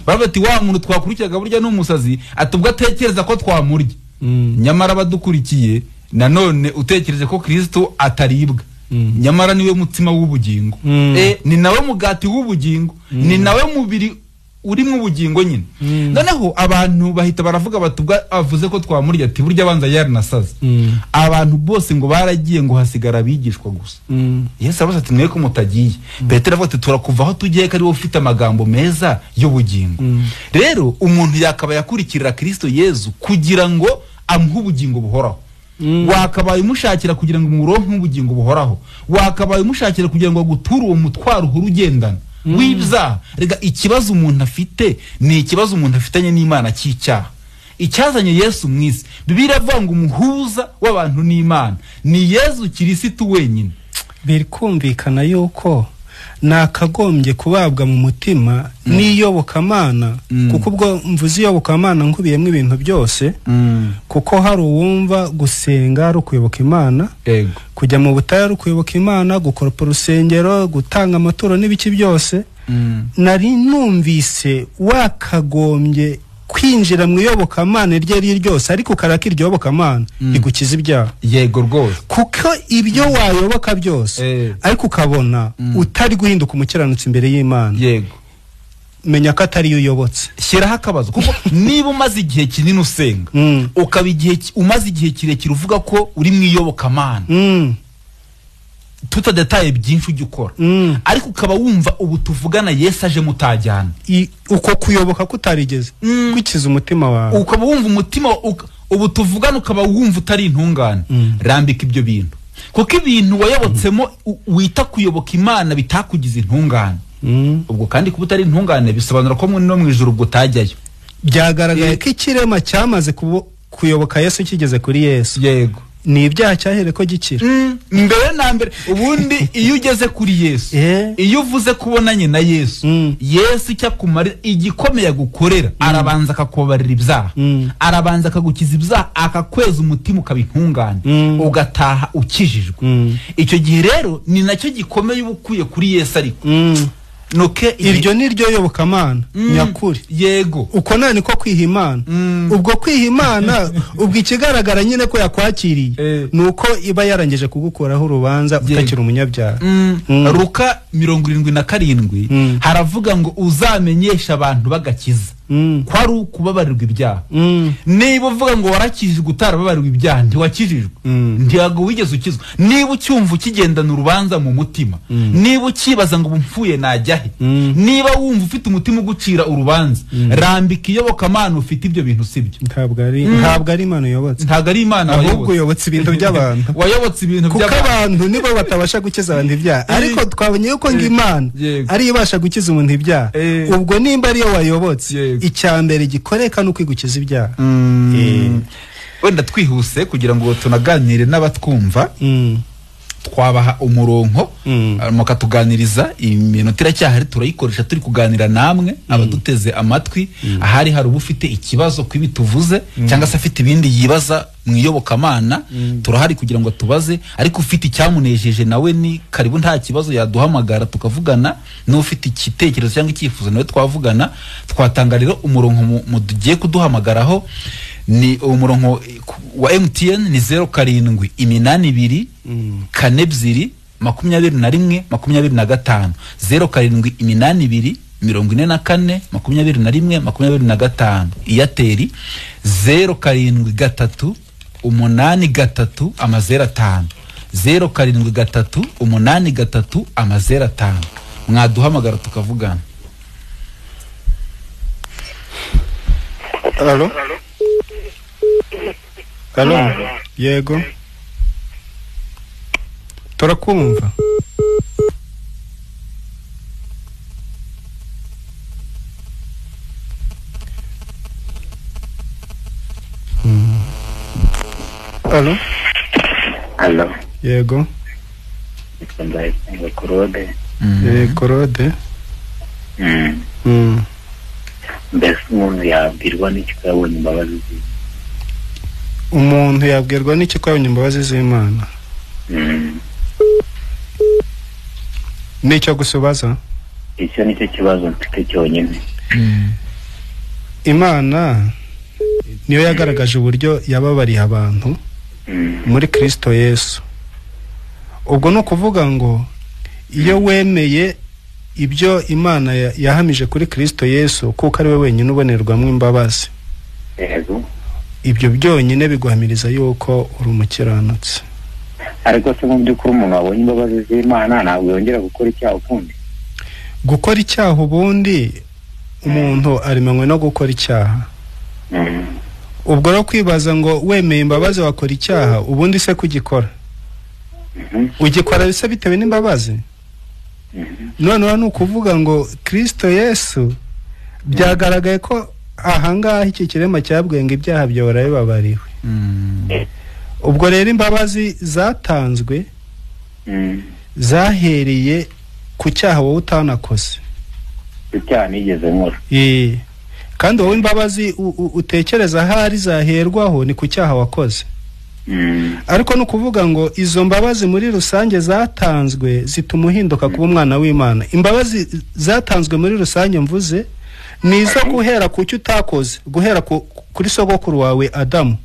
Baravuze bati wa muntu twakurikiraga burya ni umusazi, ati ubwo atekereza ko twamurya. Nyamara abadukurikiye nanone utekereje ko Kristo ataribwa, nyamara niwe mutsima w'ubugingo, ni nawe mugati w'ubugingo, ni nawe mubiri uri mu bugingo nyine. Noneho abantu bahita baravuga bati ubwo avuze ko twamurya, ati burya abanza yaranasaze. Abantu bose ngo baragiye, ngo hasigara abigishwa gusa. Yesu aravuze ati mwe ko mutagiye. Petero aravuga ati turakuva aho tugiye ko ari wowe ufite amagambo meza y'ubugingo. Rero umuntu yakaba yakurikirira Kristo Yesu kugira ngo amuhe ubugingo buhoraho. Wakabaye umushakira kugira ngo umuronke ubugingo buhoraho, wakabaye umushakira kugira ngo aguture uwo mutwaro uhora ugendana w'ibyaha. Rega ikibazo umuntu afite ni ikibazo umuntu afitanye n'Imana cy'icyaha. Icyazanye Yesu mu isi, Bibiliya iravuga ngo umuhuza w'abantu n'Imana ni Yesu Kirisitu wenyine. Biri kumvikana yuko nakagombye kubabwa mu mutima n'iyobokamana, kuko ubwo mvuze iyobokamana nkubiyemo ibintu byose, kuko hari uwumva gusenga ari ukuyoboka Imana, kujya mu butayu ari ukuyoboka Imana, gukoropa urusengero, gutanga amaturo n'ibiki byose. Nari numvise wakagombye kwinjira mu iyobokamana iryo ari ryose, ariko ukaraka iryo yobokamana rigukiza ibyaha. Yego rwose, kuko ibyo wayoboka byose ariko ukabona utari guhinduka umukiranutsi imbere y'Imana, yego, menya ko atari yo uyobotse. Shyiraho akabazo, kuko niba umaze igihe kinini usenga, ukaba igihe umaze igihe kirekire uvuga ko uri mu iyobokamana, tutadetaye byinshi ujya ukora, ariko ukaba wumva ubu tuvugana Yesu aje mutajyana, uko kuyoboka kutarigeze gukiza umutima wawe, ukaba wumva umutima ubu tuvugana ukaba wumva utari intungane, rambika ibyo bintu, kuko ibintu wayobotsemo wita kuyoboka Imana bitakugize intungane. Ubwo kandi kuba utari intungane bisobanura ko no mu ijuru ubwo utajyayo. Byagaragaye ko ikirema cyamaze kuyoboka Yesu kigeze kuri Yesu. Yego, ni ibyaha cyahere ko gikira mbere na mbere. Ubundi iyo ugeze kuri Yesu, iyo uvuze kubonanye na Yesu, Yesu icyo akumarira igikomeye agukorera, arabanza akakubabarira ibyaha, arabanza akagukiza ibyaha, akakweza umutima ukaba intungane, ugataha ukijijwe. Icyo gihe rero ni nacyo gikomeye uba ukwiye kuri Yesu. Ariko nuke iryo ni ryo yobokamana nyakuri. Yego, uko nani ko kwiha Imana. Ubwo kwiha Imana, ubwo ikigaragara nyine ko yakwakiriye nuko iba yarangije kugukoraho urubanza utakiri umunyabyaha. Luka 77 haravuga ngo uzamenyesha abantu bagakiza. Ko ari ukubabarirwa ibyaha. Niba uvuga ngo warakijijwe utarababarirwa ibyaha, ntiwakijijwe, ntabwo wigeze ukizwa. Niba ucyumva ukigendana urubanza mu mutima, niba ukibaza ngo ubu mpfuye najya he, niba wumva ufite umutima ugucira urubanza, rambika iyobokamana ufite. Ibyo bintu si byo. Ntabwo ari Imana uyobotse. Ntabwo ari Imana ahubwo wayobotse. Uyobotse ibintu by'abantu. Wayobotse ibintu kuko by'abantu. Abantu nibo batabasha gukiza abantu ibyaha, ariko twabonye yuko ngo Imana ariyo ibasha gukiza umuntu ibyaha. Ubwo nimba ariyo wayobotse, icya mbere gikoreka ni ukwigukiza ibyaha. Wenda twihuse kugira ngo tunaganire n'abatwumva, twabaha umurongo, mukatuganiriza. Iminota iracyahari, turayikoresha turi kuganira namwe abaduteze amatwi. Ahari hari uba ufite ikibazo ku ibi tuvuze, cyangwa se afite ibindi yibaza mu iyobokamana, turahari kugira ngo tubaze. Ariko ufite icyamunejeje nawe ni karibu, nta kibazo, yaduhamagara tukavugana. N'ufite igitekerezo cyangwa icyifuzo nawe twavugana. Twatanga rero umurongo mugiye kuduhamagaraho, ni umurongo wa MTN, ni 0782 42 21 25, 0782 44 21 25. Airtel, 073 83 00 5, 073 83 00 5. Mwaduhamagara tukavugana. Allo, allo, yego, turakumva. Allo. Allo. Yego. Nitwa Nzayisenga Claude. Claude. Mbese umuntu yabwirwa n'iki ko yabonye imbabazi z'Imana? Umuntu yabwirwa n'iki ko yabonye imbabazi z'Imana? Nicyo gusubaza. Icyo nicyo kibazo mfite cyonyine. Imana niyo yagaragaje uburyo yababariye abantu muri Kristo Yesu. Ubwo ni ukuvuga ngo iyo wemeye ibyo Imana yahamije kuri Kristo Yesu, kuko ari we wenyine ubonerwamo imbabazi, ibyo byonyine biguhamiriza yuko uri umukiranutsi. Ariko se mu by'ukuri umuntu wabonye imbabazi z'Imana ntabwo yongera gukora icyaha ukundi? Gukora icyaha, ubundi umuntu aremewe no gukora icyaha. Ubwo rero kwibaza ngo wemeye imbabazi wakora icyaha, ubundi se kugikora, ugikora bisa bitewe n'imbabazi? Noneho ni ukuvuga ngo Kristo Yesu byagaragaye ko ahangaha iki kirema cyabwiye ngo ibyaha byawe urabibabariwe. Ubwo rero imbabazi zatanzwe zahereye ku cyaha wowe utanakoze. Icyaha nigeze nkora. Kandi wowe imbabazi utekereza ahari zaherwaho ni ku cyaha wakoze. Ariko ni ukuvuga ngo izo mbabazi muri rusange zatanzwe zituma uhinduka kuba umwana w'Imana. Imbabazi zatanzwe muri rusange mvuze ni izo guhera ku cyo utakoze, guhera kuri sogokuru wawe Adamu,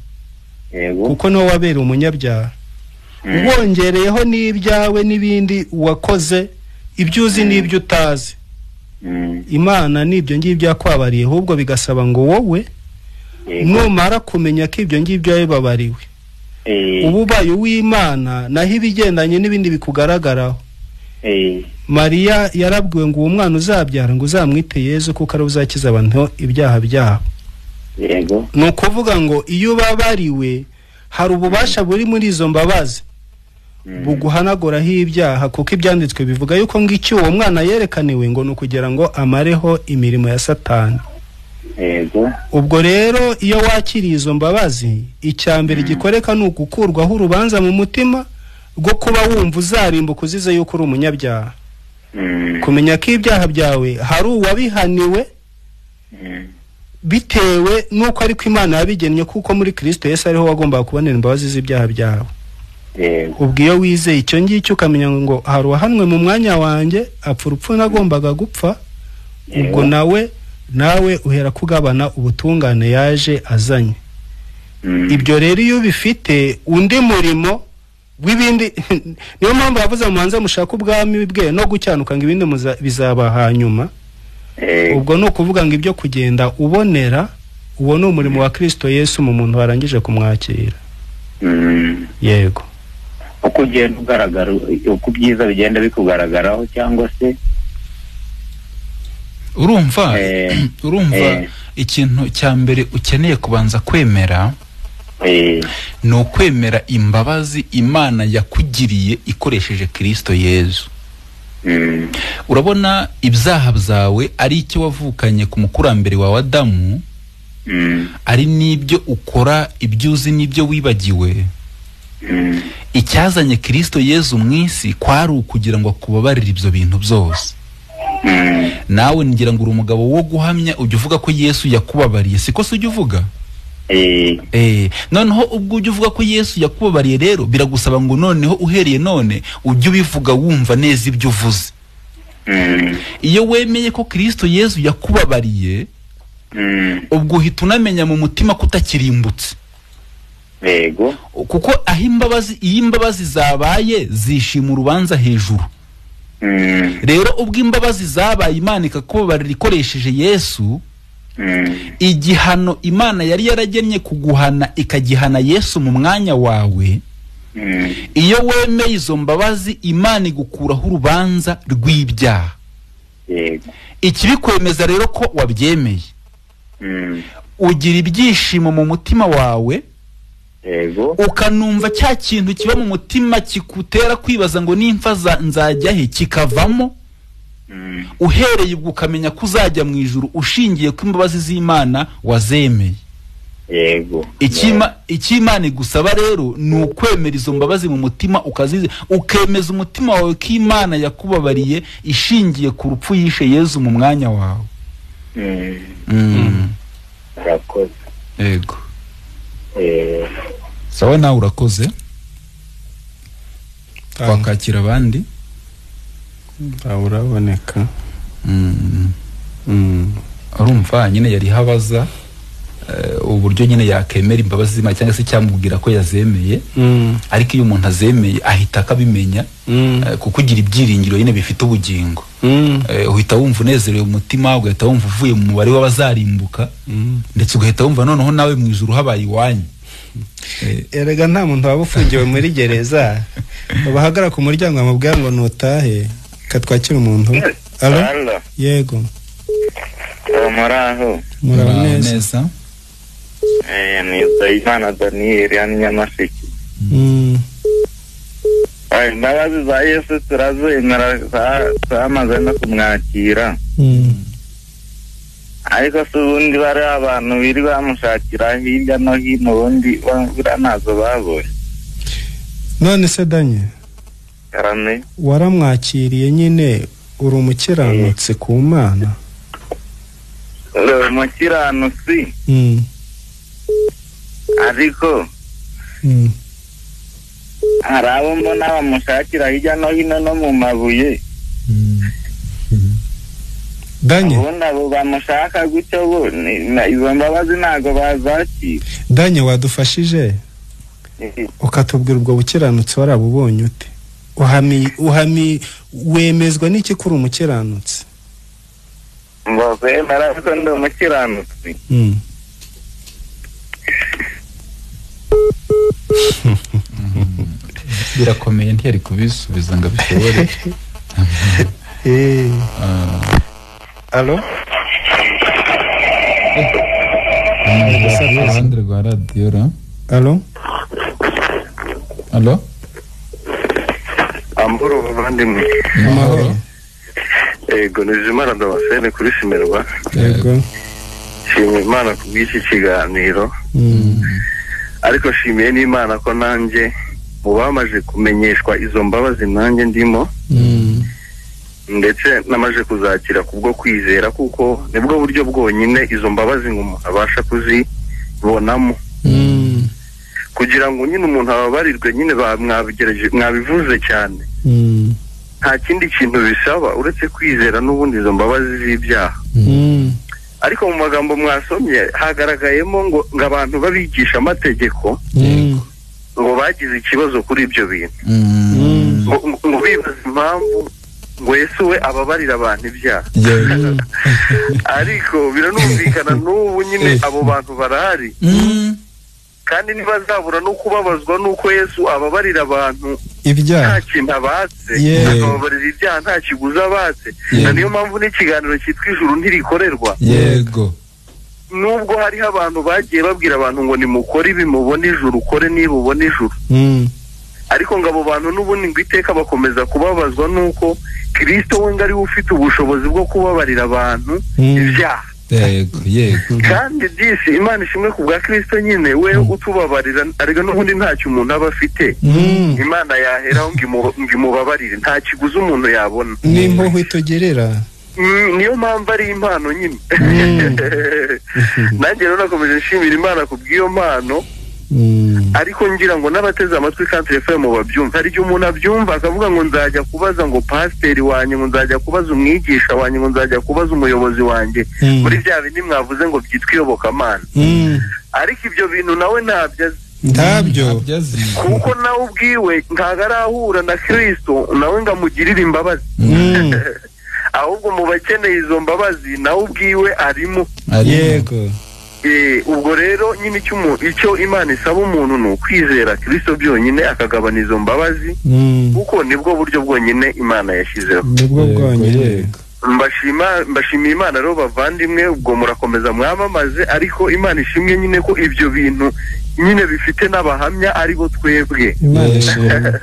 kuko niwe wabereye umunyabyaha, wongereyeho n'ibyawe n'ibindi wakoze, ibyo uzi n'ibyo utazi. Imana n'ibyo ngibyo yakwabariye, ahubwo bigasaba ngo wowe numara kumenya ko ibyo ngibyo yabibabariwe, uba ubaye uw'Imana, naho ibigendanye n'ibindi bikugaragaraho. Mariya yarabwiwe ngo uwo mwana uzabyara ngo uzamwite Yezu, kuko ari we uzakiza abantu ibyaha byabo. Ni ukuvuga ngo iyo ubabariwe, hari ububasha buri muri izo mbabazi buguhanaguraho ibyaha, kuko ibyanditswe bivuga yuko ngo icyo uwo mwana yerekaniwe ngo ni ukugira ngo amareho imirimo ya Satani. Ubwo rero iyo wakiriye izo mbabazi, icya mbere gikoreka ni ugukurwaho urubanza mu mutima rwo kuba wumva uzarimbuka uzize yuko uri umunyabyaha. Kumenya ko ibyaha byawe hari uwabihaniwe bitewe n'uko ariko Imana yabigennye, kuko muri Kristo Yesu ariho wagombaga kubonera imbabazi z'ibyaha byawe. Ubwo iyo wizeye icyo ngicyo, ukamenya ngo hari uwahanwe mu mwanya wanjye, apfa urupfu nagombaga gupfa, ubwo nawe uhera kugabana ubutungane yaje azanye. Ibyo rero iyo ubifite, undi murimo w'ibindi, niyo mpamvu yavuze mu mubanze mushaka ubwami bwe no gucyanuka, ngo ibindi bizaba hanyuma. Ubwo ni ukuvuga ngo ibyo kugenda ubonera, uwo ni umurimo wa Kristo Yesu mu muntu warangije kumwakira. Yego. Uko ugenda ugaragara, uko ibyiza bigenda bikugaragaraho, cyangwa se urumva ikintu cya mbere ukeneye kubanza kwemera ni ukwemera imbabazi Imana yakugiriye ikoresheje Kristo Yesu. Urabona ibyaha byawe ari icyo wavukanye ku mukurambere wawe Adamu, ari n'ibyo ukora, ibyo uzi n'ibyo wibagiwe. Icyazanye Kristo Yesu mu isi kwari ukugira ngo akubabarire ibyo bintu byose. Nawe ngira ngo uri umugabo wo guhamya, ujya uvuga ko Yesu yakubabariye, siko se ujya uvuga? Noneho ubwo ujya uvuga ko Yesu yakubabariye rero biragusaba ngo noneho uhereye none ujye ubivuga wumva neza ibyo uvuze. Iyo wemeye ko Kristo Yesu yakubabariye, ubwo uhita unamenya mu mutima ko utakirimbutse. Yego. Kuko aho imbabazi, iyo imbabazi zabaye zishima urubanza hejuru. Rero ubwo imbabazi zabaye Imana ikakubabarira ikoresheje Yesu, igihano Imana yari yaragennye kuguhana ikagihana Yesu mu mwanya wawe. Iyo wemeye izo mbabazi, Imana igukuraho urubanza rw'ibyaha. Yego. Ikibikwemeza rero ko wabyemeye, ugira ibyishimo mu mutima wawe. Yego. Ukanumva cya kintu kiba mu mutima kikutera kwibaza ngo nimfa nzajya he, kikavamo. Uhereye ubwo ukamenya ko uzajya mu ijuru ushingiye ku imbabazi z'Imana wazemeye. Yego. Icy'Imana igusaba rero ni ukwemera izo mbabazi mu mutima, ukazize, ukemeza umutima wawe ko Imana yakubabariye ishingiye ku rupfu yishe Yesu mu mwanya wawe. Urakoze. Yego. Sawa, nawe urakoze. Twakakira abandi. Uraboneka. Urumva nyine yari habaza uburyo nyine yakemera imbabazi z'Imana cyangwa se cyamubwira ko yazemeye. Ariko iyo umuntu azemeye ahita akabimenya, kuko ugira ibyiringiro nyine bifite ubugingo. Uhita wumva unezerewe umutima, ugahita wumva uvuye mu mubare w'abazarimbuka, ndetse ugahita wumva noneho nawe mu ijuru habaye iwanyu. Erega nta muntu waba ufungiwe muri gereza babahagara ku muryango bamubwira ngo nutahe. Katwakira umuntu. Alo? Yego. Muraho. Muraho neza. Ni Nzeyimana Daniel ya Nyamasheke. Imbabazi za Yesu turazemera, zamaze no kumwakira. Ariko se ubundi bari abantu biri bamushakira hirya no hino, ubundi buriya ntazo babonye. None se Daniel, waramwakiriye nyine, uri umukiranutsi ku Mana? Umukiranutsi. Ariko hari abo mbona bamushakira hirya no hino no mu mabuye. Daniel, ubundi abo bamushaka gutyo bo izo mbabazi ntago bazakira. Daniel, wadufashije ukatubwira ubwo bukiranutsi warabubonye ute? Uhami wemezwa n'iki kuri umukiranutsi? Mbemera ko ndi umukiranutsi. Birakomeye, ntiyari kubisubiza ngo abishobore. Alo? Uruhande rwa radiyo ra. Alo? Alo? Amahoro bavandimwe. Amahoro. Yego, ni Bizimana Damascene kuri Simerwa. Yego. Nshimiye Imana kubw'iki kiganiro. Ariko nshimiye n'Imana ko nanjye mu bamaze kumenyeshwa izo mbabazi nanjye ndimo, ndetse namaze kuzakira kubwo kwizera, kuko nibwo buryo bwonyine izo mbabazi ngo umuntu abasha kuzibonamo. Kugira ngo nyine umuntu ababarirwe nyine mwabivuze cyane, nta kindi kintu bisaba uretse kwizera n'ubundi izo mbabazi z'ibyaha. Ariko mu magambo mwasomye hagaragayemo ngo abantu babigisha amategeko ngo bagize ikibazo kuri ibyo bintu, ngo bibaza impamvu ngo Yesu we ababarira abantu ibyaha. Ariko biranumvikana n'ubu nyine abo bantu barahari, kandi ntibazabura no kubabazwa n'uko Yesu ababarira abantu ibyaha nta kintu abatse, akababarira ibyaha nta kiguzi abatse. Na niyo mpamvu n'ikiganiro cyitwa Ijuru ntirikorerwa. Yego. Nubwo hariho abantu bagiye babwira abantu ngo nimukore ibi mubone ijuru, ukore niba ubone ijuru, ariko ngo abo bantu n'ubundi ngo iteka bakomeza kubabazwa n'uko Kristo we ngo ariwe ufite ubushobozi bwo kubabarira abantu ibyaha. Yego, yego. Kandi disi Imana ishimwe ku bwa Kristo nyine we utubabarira, ariko n'ubundi ntacyo umuntu aba afite. Imana yaheraho ngo imubabarire, nta kiguzi umuntu yabona. N'impuhwe itugerera. Niyo mpamvu ari impano nyine. Nanjye rero nakomeje nshimira Imana ku bw'iyo mpano, ariko ngira ngo n'abateze amatwi Country FM babyumva. Hari igihe umuntu abyumva akavuga ngo nzajya kubaza ngo pasiteri wanjye, ngo nzajya kubaza umwigisha wanjye, ngo nzajya kubaza umuyobozi wanjye, muri bya bindi mwavuze ngo byitwa iyobokamana. Ariko ibyo bintu nawe ntabyo azi. Ntabyo. Kuko nawe ubwiwe ntabwo arahura na Kristo nawe ngo amugirire imbabazi. Ahubwo mu bakeneye izo mbabazi nawe ubwiwe arimo. Yego. Ubwo rero nyine icyo Imana isaba umuntu ni ukwizera Kristo byonyine, akagabana izo mbabazi, kuko nibwo buryo bwonyine Imana yashyizeho. Nibwo bwonyine. Mbashimiye Imana rero bavandimwe, ubwo murakomeza mwamamaze, ariko Imana ishimwe nyine ko ibyo bintu nyine bifite n'abahamya aribo twebwe. Imana ishimwe.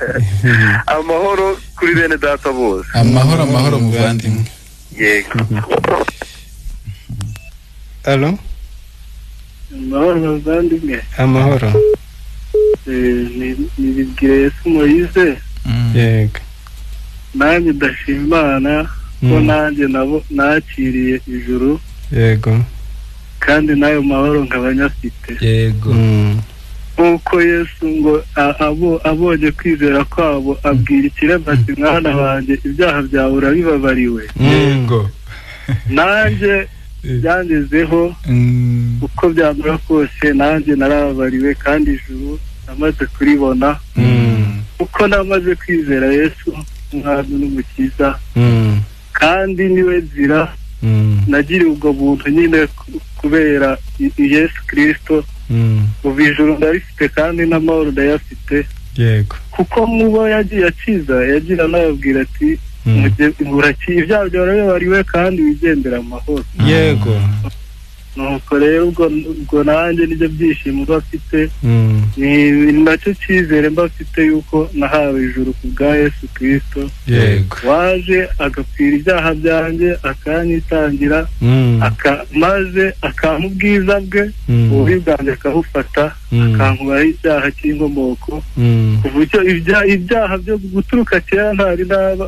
Amahoro kuri bene data bose. Amahoro, amahoro muvandimwe. Yego. Allo? Amahoro muvandimwe. Amahoro. Nibibwire Yesu Moise. Yego. Nanjye ndashima Imana ko nanjye nabo nakiriye ijuru. Yego. Kandi nayo mahoro nkaba nyafite. Yego. Nkuko Yesu ngo abonye kwizera kwabo abwira ikirema ati mwana wanjye ibyaha byawe urabibabariwe. Yego. Nanjye byangezeho uko byamera kose, nanjye narababariwe kandi ijuru namaze kuribona, kuko namaze kwizera Yesu umwami n'umukiza, kandi niwe nzira. Nagiriye ubwo buntu nyine kubera Yesu Kristo. Ubu ijuru ndarifite kandi n'amahoro ndayafite. Yego. Kuko mubo yagiye akiza yagira anababwira ati ibyaha byawe urabibabariwe kandi wigendera amahoro. Yego. Nuko rero ubwo nanjye nibyo byishimo mba mfite, ni nacyo cyizere mba mfite yuko nahawe ijuru ku bwa Yesu Kristo. Yego. Waje agapfira ibyaha byanjye akanyitangira, maze akampa ubwiza bwe, ububi bwanjye akabufata, akankuraho icyaha cy'inkomoko. Kuva icyo ibyaha byo guturuka kera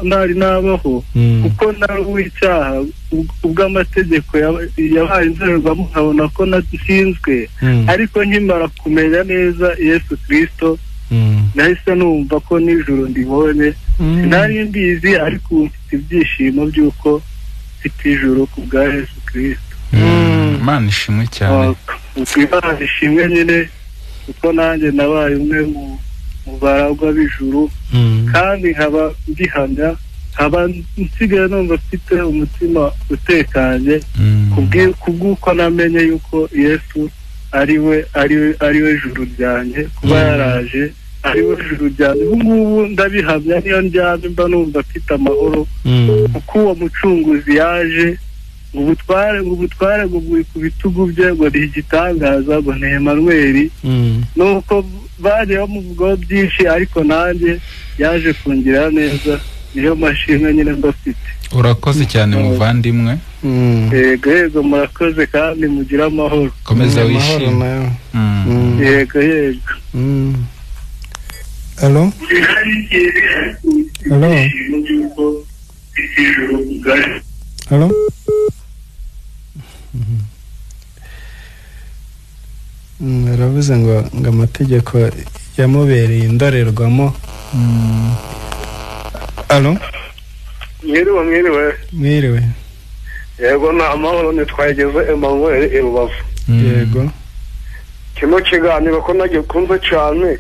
ntari nabaho, kuko nari uw'icyaha ubw'amategeko yabaye inzererwamo, nkabona ko natsinzwe. Ariko nkimara kumenya neza Yesu Kristo, nahise numva ko n'ijuru ndibonye. Sinari mbizi, ariko ubu mfite ibyishimo by'uko mfite ijuru ku bwa Yesu Kristo. Imana ishimwe cyane. Imana ishimwe nyine, kuko nanjye nabaye umwe mu baragwa b'ijuru, kandi nkaba mbihamya, nkaba nsigaye numva mfite umutima utekanye kubw'uko namenye yuko Yesu ariwe juru ryanjye, kuba yaraje ariwe juru ryanjye. Ubu ngubu ndabihamya, niyo ndyamye mba numva mfite amahoro, kuko uwo mucunguzi yaje ngo ubutware ngo buri ku bitugu bye, ngo ni igitangaza, ngo ni Emmanuel. Nuko bagiye bamuvugaho byinshi, ariko nanjye yaje kungira neza, niyo mashimwe nyine mbafite. Urakoze cyane muvandimwe. Yego, yego, murakoze kandi mugire amahoro. Komeza wishime. Yego, yego. Allo? Allo? Allo? Aravuze ngo amategeko yamubereye indorerwamo. Allo? Mwiriwe, mwiriwe. Mwiriwe. Yego, ni amahoro, nitwageze Emmanuel i Rubavu. Yego. Kino kiganiro ko nagikunze cyane,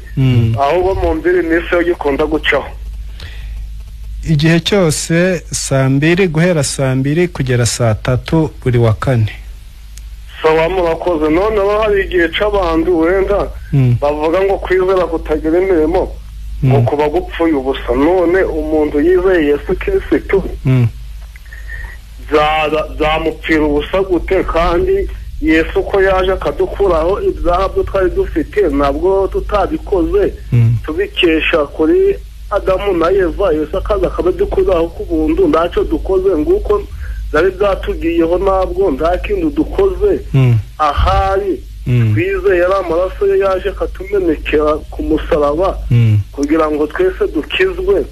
ahubwo mu mbiri iminsi yo gikunda gucaho. Igihe cyose saa 2 guhera saa 2 kugera saa 3 buri wa kane. Sawa, murakoze. Noneho hari igihe c'abantu wenda bavuga ngo kwizera kutagira imirimo ngo kuba gupfuye ubusa. None umuntu yizeye Yesu Kristo zamupfira ubusa gute? Kandi Yesu ko yaje akadukuraho ibyaha byo twari dufite nabwo tutabikoze, tubikesha kuri Adamu na Eva. Yesu akaza akabidukuraho ku buntu, ntacyo dukoze, nguko byari byatugiyeho, ntabwo nta kindi dukoze. Ahari twizeye ari amaraso ye yaje akatumenekera ku musaraba kugira ngo twese dukizwe,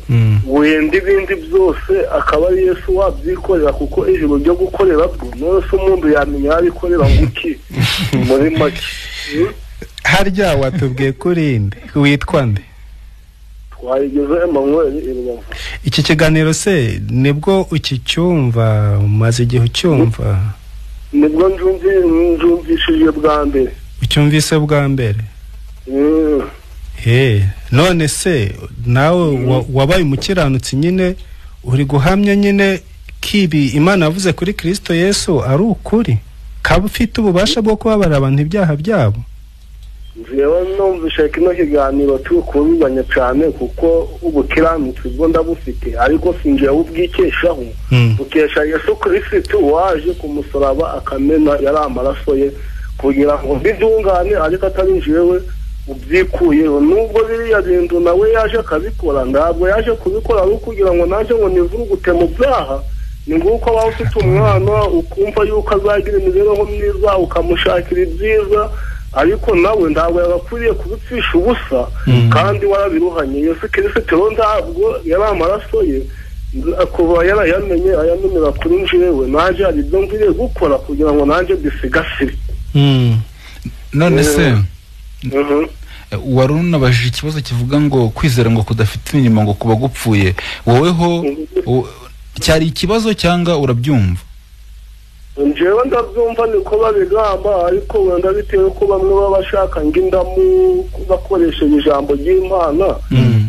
wenda ibindi byose akaba ari Yesu wabyikorera, kuko ijuru ryo gukorera bwo none se umuntu yamenya yabikorera nguki? Muri make harya watubwiye kuri nde, witwa nde? Twayigeze Emmanuel i Rubavu. Iki kiganiro se nibwo ukicyumva? Umaze igihe ucyumva? Nibwo njumvishije bwa mbere. Ucyumvise bwa mbere? None se nawe wabaye umukiranutsi nyine, uri guhamya nyine kibi Imana yavuze kuri Kristo Yesu ari ukuri, kaba ufite ububasha bwo kubabarira abantu ibyaha byabo? Njyewe numvise kino kiganiro tukubibanya cyane, kuko ubukiranutsi bwo ndabufite, ariko sinjyewe ubwikeshaho, bukesha Yesu Kristo waje ku musaraba akamena yari amaraso ye kugira ngo mbidungane, ariko atari njyewe ubyikuyeho. Nubwo biriya bintu nawe yaje akabikora, ntabwo yaje kubikora ari ukugira ngo nanjye ngo nivurugute mu byaha. Ni nguko waba ufite umwana ukumva yuko azagira imibereho myiza, ukamushakira ibyiza, ariko nawe ntabwo yagakwiriye kubipfisha ubusa kandi warabiruhanye. Yesu Kristo ntabwo yari amaraso ye kuva yarayamenye ayamenera kuri njyewe, nanjye hari ibyo nkwiriye gukora kugira ngo nanjye bisigasire. None se wari unabajije ikibazo kivuga ngo kwizera ngo kudafite imirimo ngo kuba gupfuye, woweho cyari ikibazo cyangwa urabyumva? Njyewe ndabyumva niko babigamba, ariko wenda bitewe ko bamwe baba bashaka ngo indamu bakoresheje ijambo ry'Imana,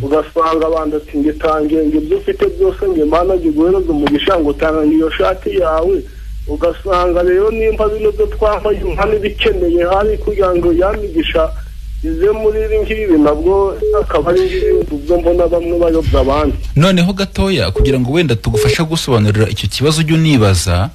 ugasanga abantu ati ngitange ngo ibyo ufite byose ngo Imana iguhereze umugisha, ngo tanga iyo shati yawe. Ugasanga rero nimba bino byo twambaye Imana ibikeneye hari kugira ngo yamigisha ize muri ibi ngibi, nabwo akaba ari ibintu byo mbona bamwe bayobya abandi. Noneho gatoya kugira ngo wenda tugufashe gusobanurira icyo kibazo ujye unibaza,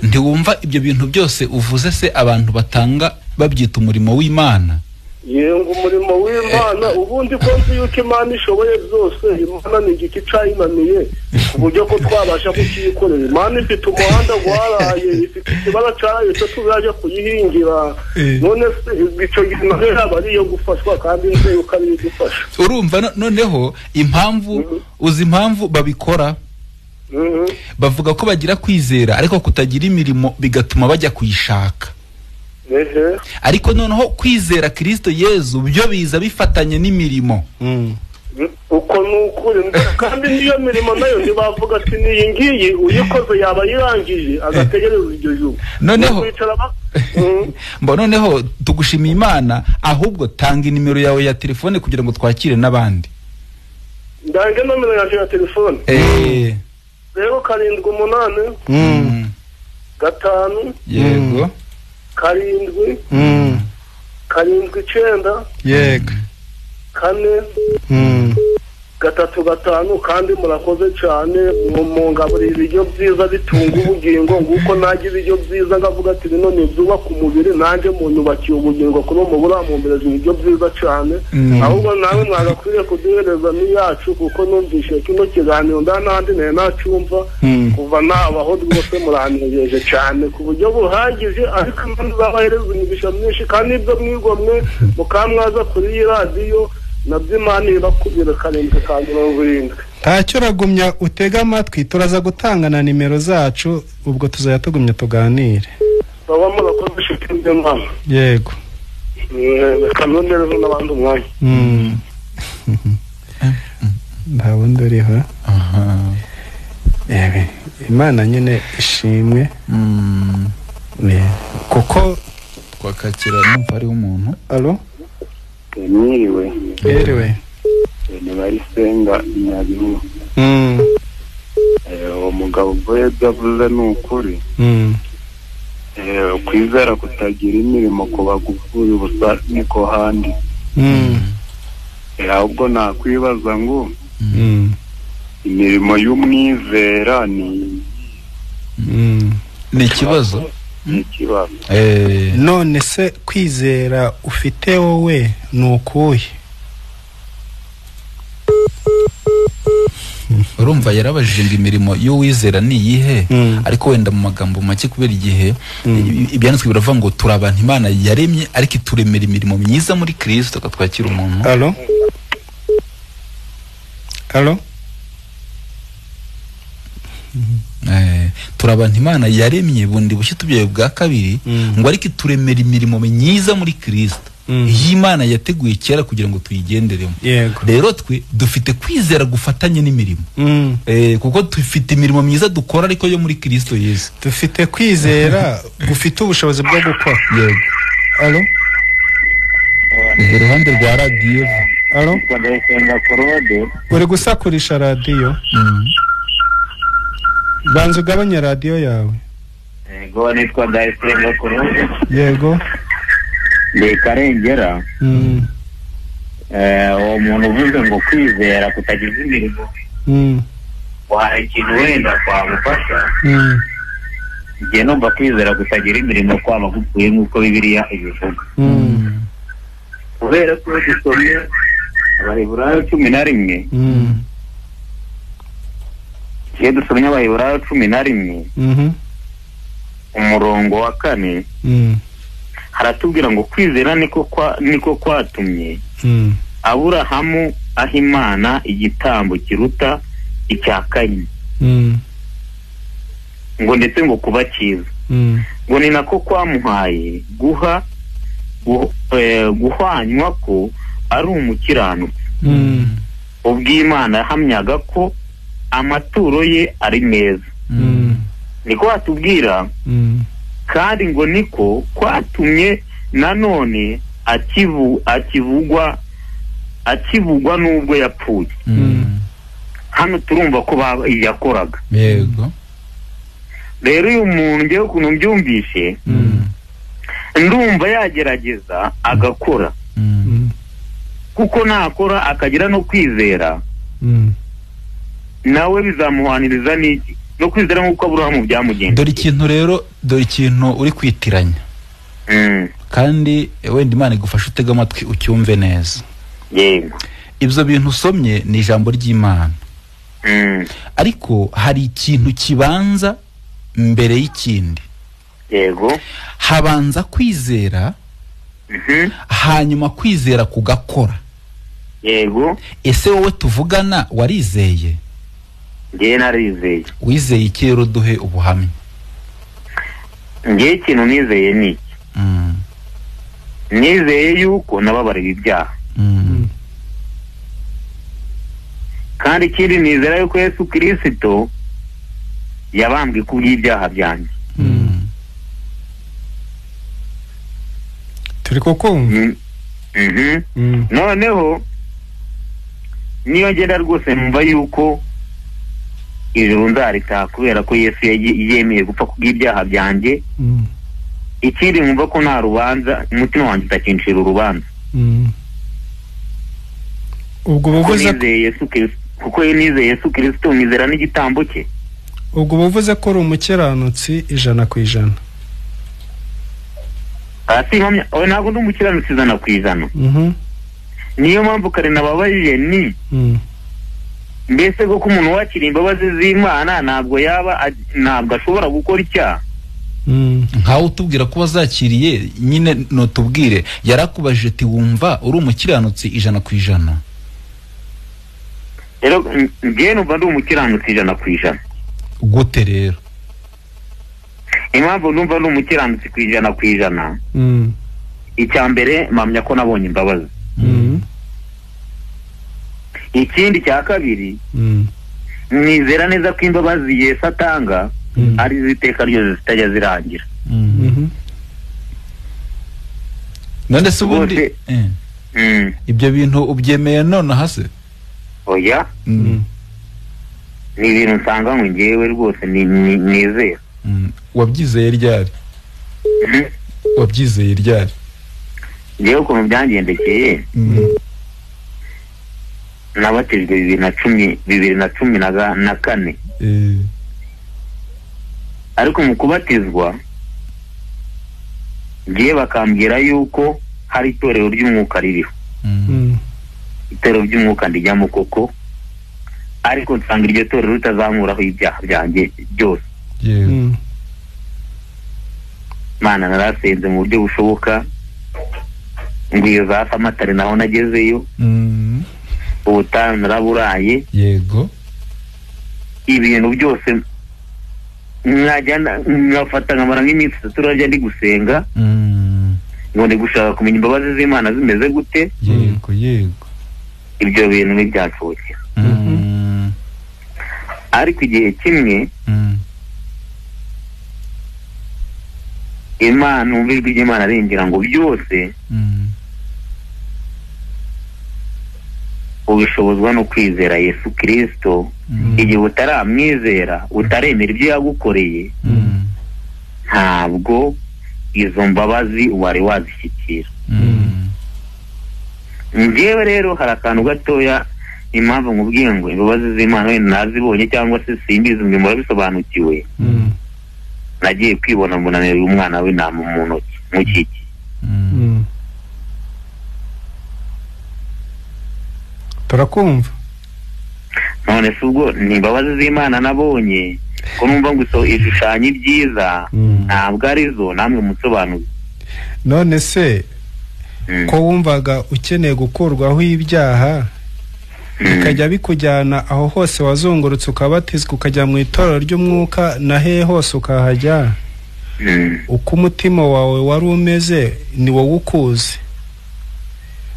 ntiwumva ibyo bintu byose uvuze se abantu batanga babyita umurimo w'Imana? Yego, umurimo w'Imana. Ubundi ko nzi yuko Imana ishoboye byose, Imana ni igiki cayinaniye ku buryo ko twabasha kukiyikorera. Imana ifite umuhanda gwaraye, ifite ikibara cayo cyo tuzaje kuyihingira. None se icyo gihe nayo yaba ari iyo gufashwa, kandi nzi yuko ari iyo gufasha. Urumva noneho impamvu, uzi impamvu babikora? Bavuga ko bagira kwizera ariko kutagira imirimo bigatuma bajya kuyishaka. Ariko noneho kwizera Kristo Yesu byo biza bifatanye n'imirimo. Uko nukuri, kandi niyo mirimo nayo ntibavuga ati niyi ngiyi uyikoze yaba yirangije agategereza iryo juru. Noneho noneho tugushimiye Imana, ahubwo tanga inimero yawe ya telefone kugira ngo twakire n'abandi. Ndange nomero yaje ya telefone. 0 7 8 5 yego 7 7 9 yego 4 3 5. Kandi murakoze cyane, mungaburira ibiryo byiza bitunga ubugingo, nguko najye ibiryo byiza ngavuga ati bino ni ibyubaka umubiri, nanjye munyubakiye ubugingo kuno mubura mumbereza ibiryo byiza cyane. Ahubwo nawe mwagakwiriye kuduhereza n'iyacu, kuko numvise kino kiganiro nda n'ahandi nayo nacyumva kuva nabaho rwose muranejeje cyane ku buryo buhagije, ariko Imana izabahereza imigisha myinshi, kandi ibyo mwigomwe mukamwaza kuri iyi radiyo nabyo Imana ibakubira 7 70. Ntacyo uragumya utega amatwi, turaza gutanga na nimero zacu, ubwo tuzajya tugumya tuganire. Baba murakoze inshuti y'Imana. Yego. Reka nongereho n'abandi umwanya. Nta wundi uriho. Imana nyine ishimwe. Kuko twakakira numva hariho umuntu. Alo? Mwiriwe. Mwiriwe. Ni Barisenga Nyabihu. Uwo mugabo ubwo ibyo avuze ni ukuri. Kwizera kutagira imirimo kuba gupfuye ubusa niko handi. Ahubwo nakwibaza ngo imirimo y'umwizera ni ikibazo. None se kwizera ufite wowe ni ukuhe? Urumva yarabajije ngo imirimo y'uwizera ni iyihe, ariko wenda mu magambo make kubera igihe ibyanditswe biravuga ngo turi abantu Imana yaremye ariko ituremera imirimo myiza muri Kristo akatwakira umuntu. Allo? Allo? Turi abantu Imana yaremye bundi bushya tubyaye bwa kabiri, ngo ariko ituremera imirimo myiza muri Kristo iyi Imana yateguye kera kugira ngo tuyigenderemo. Rero twe dufite kwizera gufatanye n'imirimo, kuko dufite imirimo myiza dukora ariko yo muri Kristo Yesu. Dufite kwizera gufite ubushobozi bwo gukora. Yego. Allo? Iruhande rwa radiyo. Allo? Uri gusakurisha radiyo? Banza ugabanye radiyo yawe. Yego, nitwa Ndayisenga Claude. Yego. Ndi Karengera. Uwo muntu uvuze ngo kwizera kutagize imirimo, hari ikintu wenda kwamufasha. Ngiye numva kwizera kutagira imirimo kwaba gupfuye nk'uko Bibiliya ibivuga. Kubera ko dusomye Abaheburayo 11, iyo dusomye Abaheburayo 11 umurongo wa 4, haratubwira ngo kwizera niko kwatumye Aburahamu aha Imana igitambo kiruta icya Kayini, ngo ndetse ngo kuba cyiza, ngo ni nako kwamuhaye guhwanywa ko ari umukiranutsi, ubw'Imana yahamyaga ko amaturo ye ari meza. Niko hatubwira. Kandi ngo niko kwatumye nanone akivugwa nubwo yapfuye. Hano turumva ko yakoraga. Yego. Rero uyu muntu ngewe ukuntu mbyumvishe, ndumva yagerageza agakora, kuko nakora akagira no kwizera, nawe bizamuhaniriza n'iki no kwizera nk'uko Aburahamu byamugenda. Dore ikintu rero, dore ikintu uri kwitiranya, kandi wenda Imana igufasha utega amatwi ucyumve neza. Yego. Ibyo bintu usomye ni ijambo ry'Imana, ariko hari ikintu kibanza mbere y'ikindi. Yego. Habanza kwizera, hanyuma kwizera kugakora. Yego. Ese wowe tuvugana warizeye? Ngewe narizeye. Wizeye iki rero? Duhe ubuhamya. Ngewe ikintu nizeye ni iki? Nizeye yuko nababariwe ibyaha. Kandi ikindi nizera yuko Yesu Kristo yabambwe kubw'ibyaha byanjye. Turi kukumva. Noneho niyo ngenda rwose numva yuko ijuru nzaritaha kubera ko Yesu yemeye gupfa kubw'ibyaha byanjye. Ikindi nkumva ko nta rubanza, umutima wanjye utakincira urubanza. Ubwo buvuze kuko nizeye Yesu Kristo, nizera n'igitambo cye. Ubwo buvuze ko uri umukiranutsi 100%. Ati mpamya, oya ntabwo ndi umukiranutsi 100%. Niyo mpamvu kare nababajije ni mbese ko umuntu wakira imbabazi z'Imana ntabwo yaba ntabwo ashobora gukora icyaha. Nkawe utubwira ko wazakiriye nyine, notubwire yarakubajije ati wumva uri umukiranutsi 100%? Rero ngewe numva ndi umukiranutsi 100%. Gute rero? Impamvu numva ndi umukiranutsi 100%, icya mbere mpamya ko nabonye imbabazi. Ikindi cya kabiri, nizera neza ko imbabazi Yesu atanga ari iziteka ryose zitajya zirangira. None se ubundi ibyo bintu ubyemeye none hase? Oya. Ni ibintu nsanga ngo ngewe rwose nizera. Wabyizeye ryari? Wabyizeye ryari? Ngewe ukuntu byangendekeye, nabatijwe 2014. Ariko mu kubatizwa ngiye bakambwira yuko hari itorero ry'umwuka ririho. Itorero ry'umwuka ndijyamo koko, ariko nsanga iryo torero ritazamuraho ibyaha byanjye byose. Mana narasenze mu buryo bushoboka, ngwiyo za Samatari naho nagezeyo, ubutayu naraburaye. Yego. Ibintu byose nkajya nkafata nkamara nk'iminsi 3 rajya ndi gusenga, ngo ndi gushaka kumenya imbabazi z'Imana zimeze gute. Yego yego. Ibyo bintu ntibyacokera. Ariko igihe kimwe Imana, umva ijwi ry'Imana ringira ngo byose ubishobozwa no kwizera Yesu Kristo. Igihe utaramwizera, utaremera ibyo yagukoreye, ntabwo izo mbabazi wari wazishyikira. Njyewe rero hari akantu gatoya, impamvu nkubwiye ngo imbabazi z'Imana wenda nazibonye cyangwa se simbizi, mwe murabisobanukiwe. Nagiye kwibona mbona umwana w'intama mu ntoki mukikiye. Turakumva. None se ubwo ni imbabazi z'Imana nabonye ko numva ngo ishushanya ibyiza, ntabwo arizo namwe musobanuye. None se ko wumvaga ukeneye gukurwaho ibyaha bikajya bikujyana aho hose wazungurutse ukabatizwa ukajya mu itorero ry'umwuka na hehe hose ukahajya, uko umutima wawe wari umeze ni wowe ukuzi.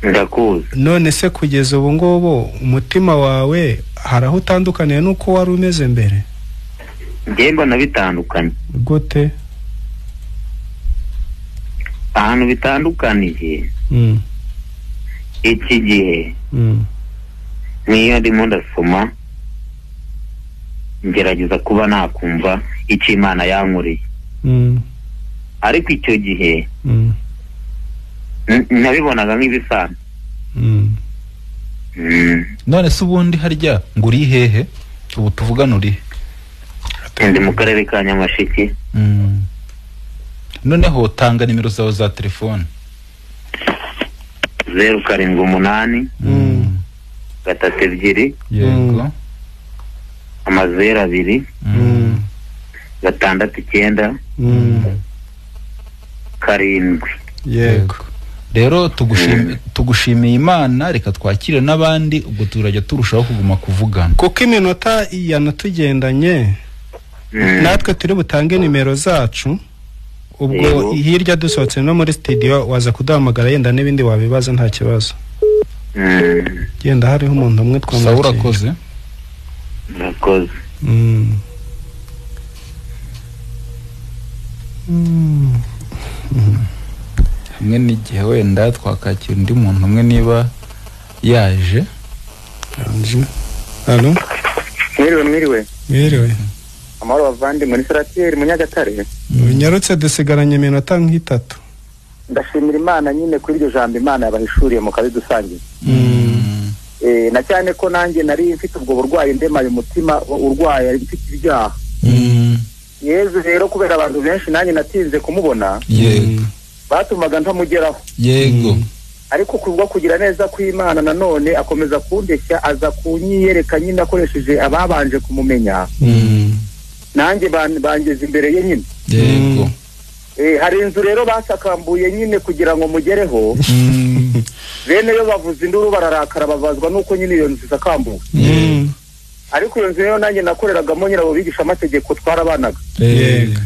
Ndakuzi. None se kugeza ubu ngubu umutima wawe hari aho utandukaniye n'uko wari umeze mbere? Njye mbona bitandukanye. Gute? Ahantu bitandukaniye, iki gihe niyo ndimo ndasoma ngerageza kuba nakumva icyo Imana yankoreye. Ariko icyo gihe nabibonaga nk'ibisanzwe. None se ubundi harya ngo uri hehe ubu tuvugana? Uri ndi mu karere ka Nyamasheke. Noneho tanga nimero zawe za telefone. 078 32 yego 02 69 7. Yego. Rero tugushimiye Imana, reka twakire n'abandi, ubwo turajya turushaho kuguma kuvugana kuko iminota yanatugendanye. Natwe turi butange nimero zacu, ubwo hirya dusohotse no muri studio waza kuduhamagara yenda n'ibindi wabibaza nta kibazo. Genda hariho umuntu umwe twamwakira. Urakoze. Murakoze. Hamwe n'igihe wenda twakakira undi muntu umwe niba yaje. Allo? Mwiriwe mwiriwe. Mwiriwe. Amahoro bavandi, muri Saratiyeri mu Nyagatare. Unyarutse dusigaranye iminota nk'itatu. Ndashimira Imana nyine kuri iryo jambo Imana yabahishuriye mu kabidusangiza. Na cyane ko nanjye nari mfite ubwo burwayi ndemaye umutima urwaye mfite ibyaha. Yezu rero kubera abantu benshi nanjye natinze kumubona. Yego. Batumaga ntamugeraho. Yego. Ariko kubwo kugira neza kw'Imana nanone akomeza kundeshya, aza kunyiyereka nyine akoresheje ababanje kumumenya. Nanjye bangeze imbere ye nyine. Yego. Hari inzu rero basakambuye nyine kugira ngo mugereho. Bene yo bavuza induru bararakara, babazwa nuko nyine iyo nzu isakambuwe. Ariko iyo nzu rero nanjye nakoreragamo nyirabo bigisha amategeko twarabanaga. Yego.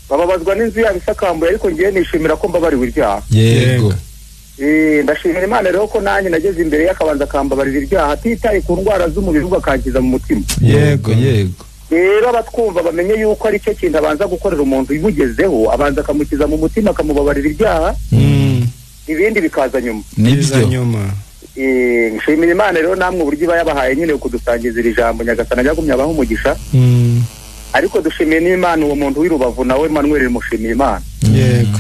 Bababazwa n'inzu yabo isakambuye, ariko ngiye nishimira ko mbabariwe ibyaha. Yego. Ndashimira Imana rero ko nanjye nageze imbere y'akabanza akambabarira ibyaha atitaye ku ndwara z'umubiri ahubwo akankiza mu mutima. Yego yego. Rero abatwumva bamenye yuko ari cyo kintu abanza gukorera umuntu ubimugezeho, abanza akamukiza mu mutima akamubabarira ibyaha, ibindi bikaza nyuma. Nibyo. Nshimira Imana rero namwe uburyo iba yabahaye nyine kudusangiza iri jambo, Nyagasani yagumye abaha umugisha. Ariko dushimiye n'Imana uwo muntu w'irubavu nawe Manuel mushimiye Imana. Yego.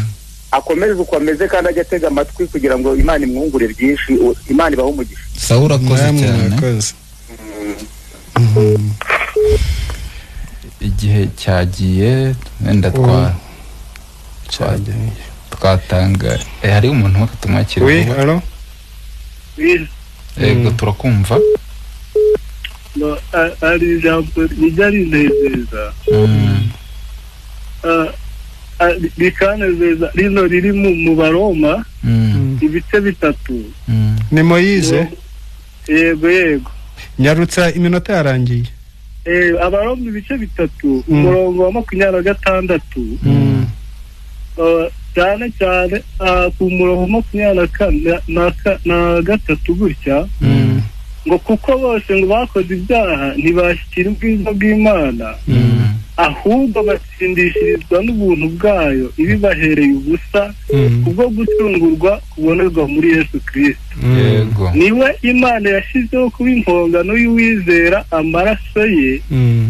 Akomeze uko ameze kandi ajye atega amatwi kugira ngo Imana imwungure byinshi, Imana ibahe umugisha. Sawa, urakoze cyane. Igihe cyagiye wenda twatanga hari umuntu umwe tumwakira. Oui, allo? Yego, turakumva. No, ari ijambo rijya rinezeza. Rikanezeza rino riri mu Baroma ibice 3. Ni Moyize? Yego yego. Nyarutsa iminota yarangiye. Abaroma ibice 3 umurongo wa 26. Cyane cyane ku murongo 23 gutya, ngo kuko bose ngo bakoze ibyaha ntibashyikira ubwiza bw'Imana, ahubwo batsindishirizwa n'ubuntu bwayo ibibahereye ubusa kubwo gucungurwa kubonerwa muri Yesu Kristo. Niwe Imana yashyizeho kuba impongano y'uwizera amaraso ye,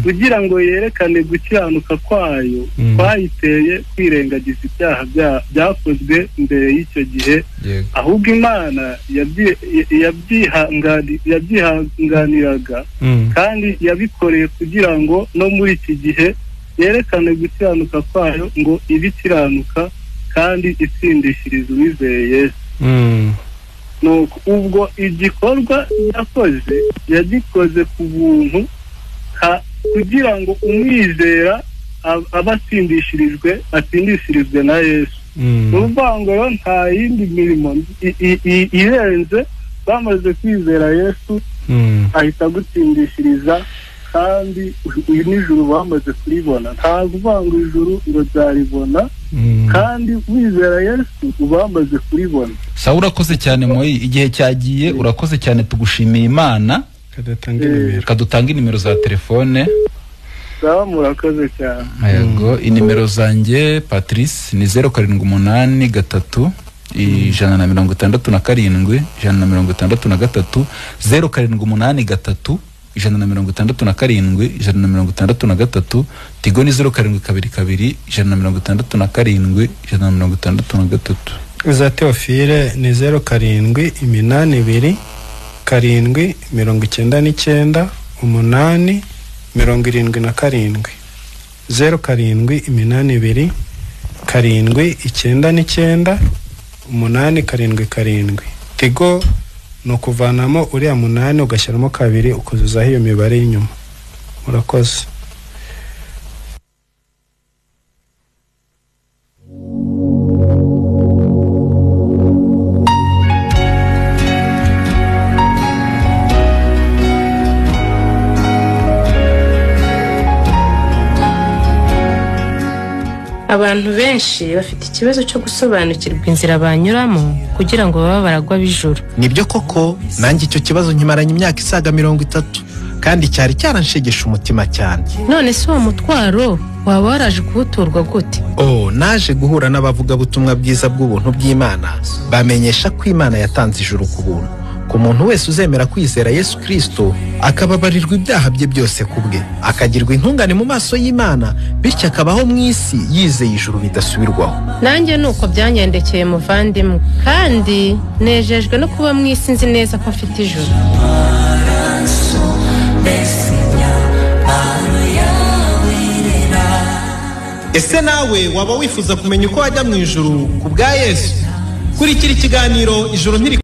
kugira ngo yerekane gukiranuka kwayo kwayiteye kwirengagiza ibyaha byakozwe mbere y'icyo gihe, ahubwo Imana yabyihanganiraga kandi yabikoreye kugira ngo no muri iki gihe yerekane gukiranuka kwayo, ngo ibikiranuka kandi itsindishirize uwizeye Yesu. Nuko ubwo igikorwa yakoze yagikoze ku buntu, kugira ngo umwizera aba atsindishirijwe na Yesu. Uruvango rero nta yindi mirimo irenze, bamaze kwizera Yesu ahita gutsindishiriza, kandi uyu n'ijuru bamaze kuribona. Nta kuvanga ijuru ngo ryaribona, kandi wizera Yesu ubamaze kuribona. Sawa, urakoze cyane Moyi, igihe cyagiye, urakoze cyane, tugushimiye Imana. Kadutanga inimero za telefone. Sawa, murakoze cyane. Yego, inimero zanjye Patrice ni 0783 167 163 0783 167 163. Tigo ni 0722 167 163. Za Theophile ni 0782 7 99 8 77 0782 7 99 8 77. Tigo no kuvanamo uriya 8 ugashyiramo 2 ukuzuzaho iyo mibare y'inyuma. Murakoze. Abantu benshi bafite ikibazo cyo gusobanukirwa inzira banyuramo kugira ngo babe baragwa bijuru. Nibyo koko, nanjye icyo kibazo nkimaranye imyaka isaga 30 kandi cyari cyaranshegesha umutima cyane. None se uwo mutwaro waba waraje kuwuturwa gute? Naje guhura n'abavugabutumwa bwiza bw'ubuntu bw'Imana, bamenyesha ko Imana yatanze ijuru ku buntu ku muntu wese uzemera kwizera Yesu Kristo, akababarirwa ibyaha bye byose kubwe, akagirwa intungane mu maso y'Imana, bityo akabaho mu isi yizeye ijuru bidasubirwaho. Nanjye nuko byangendekeye muvandimwe, kandi nejejwe no kuba mu isi nzi neza ko mfite ijuru. Ese nawe waba wifuza kumenya uko wajya mu ijuru ku bwa Yesu? Kurikira ikiganiro Ijuru Ntiri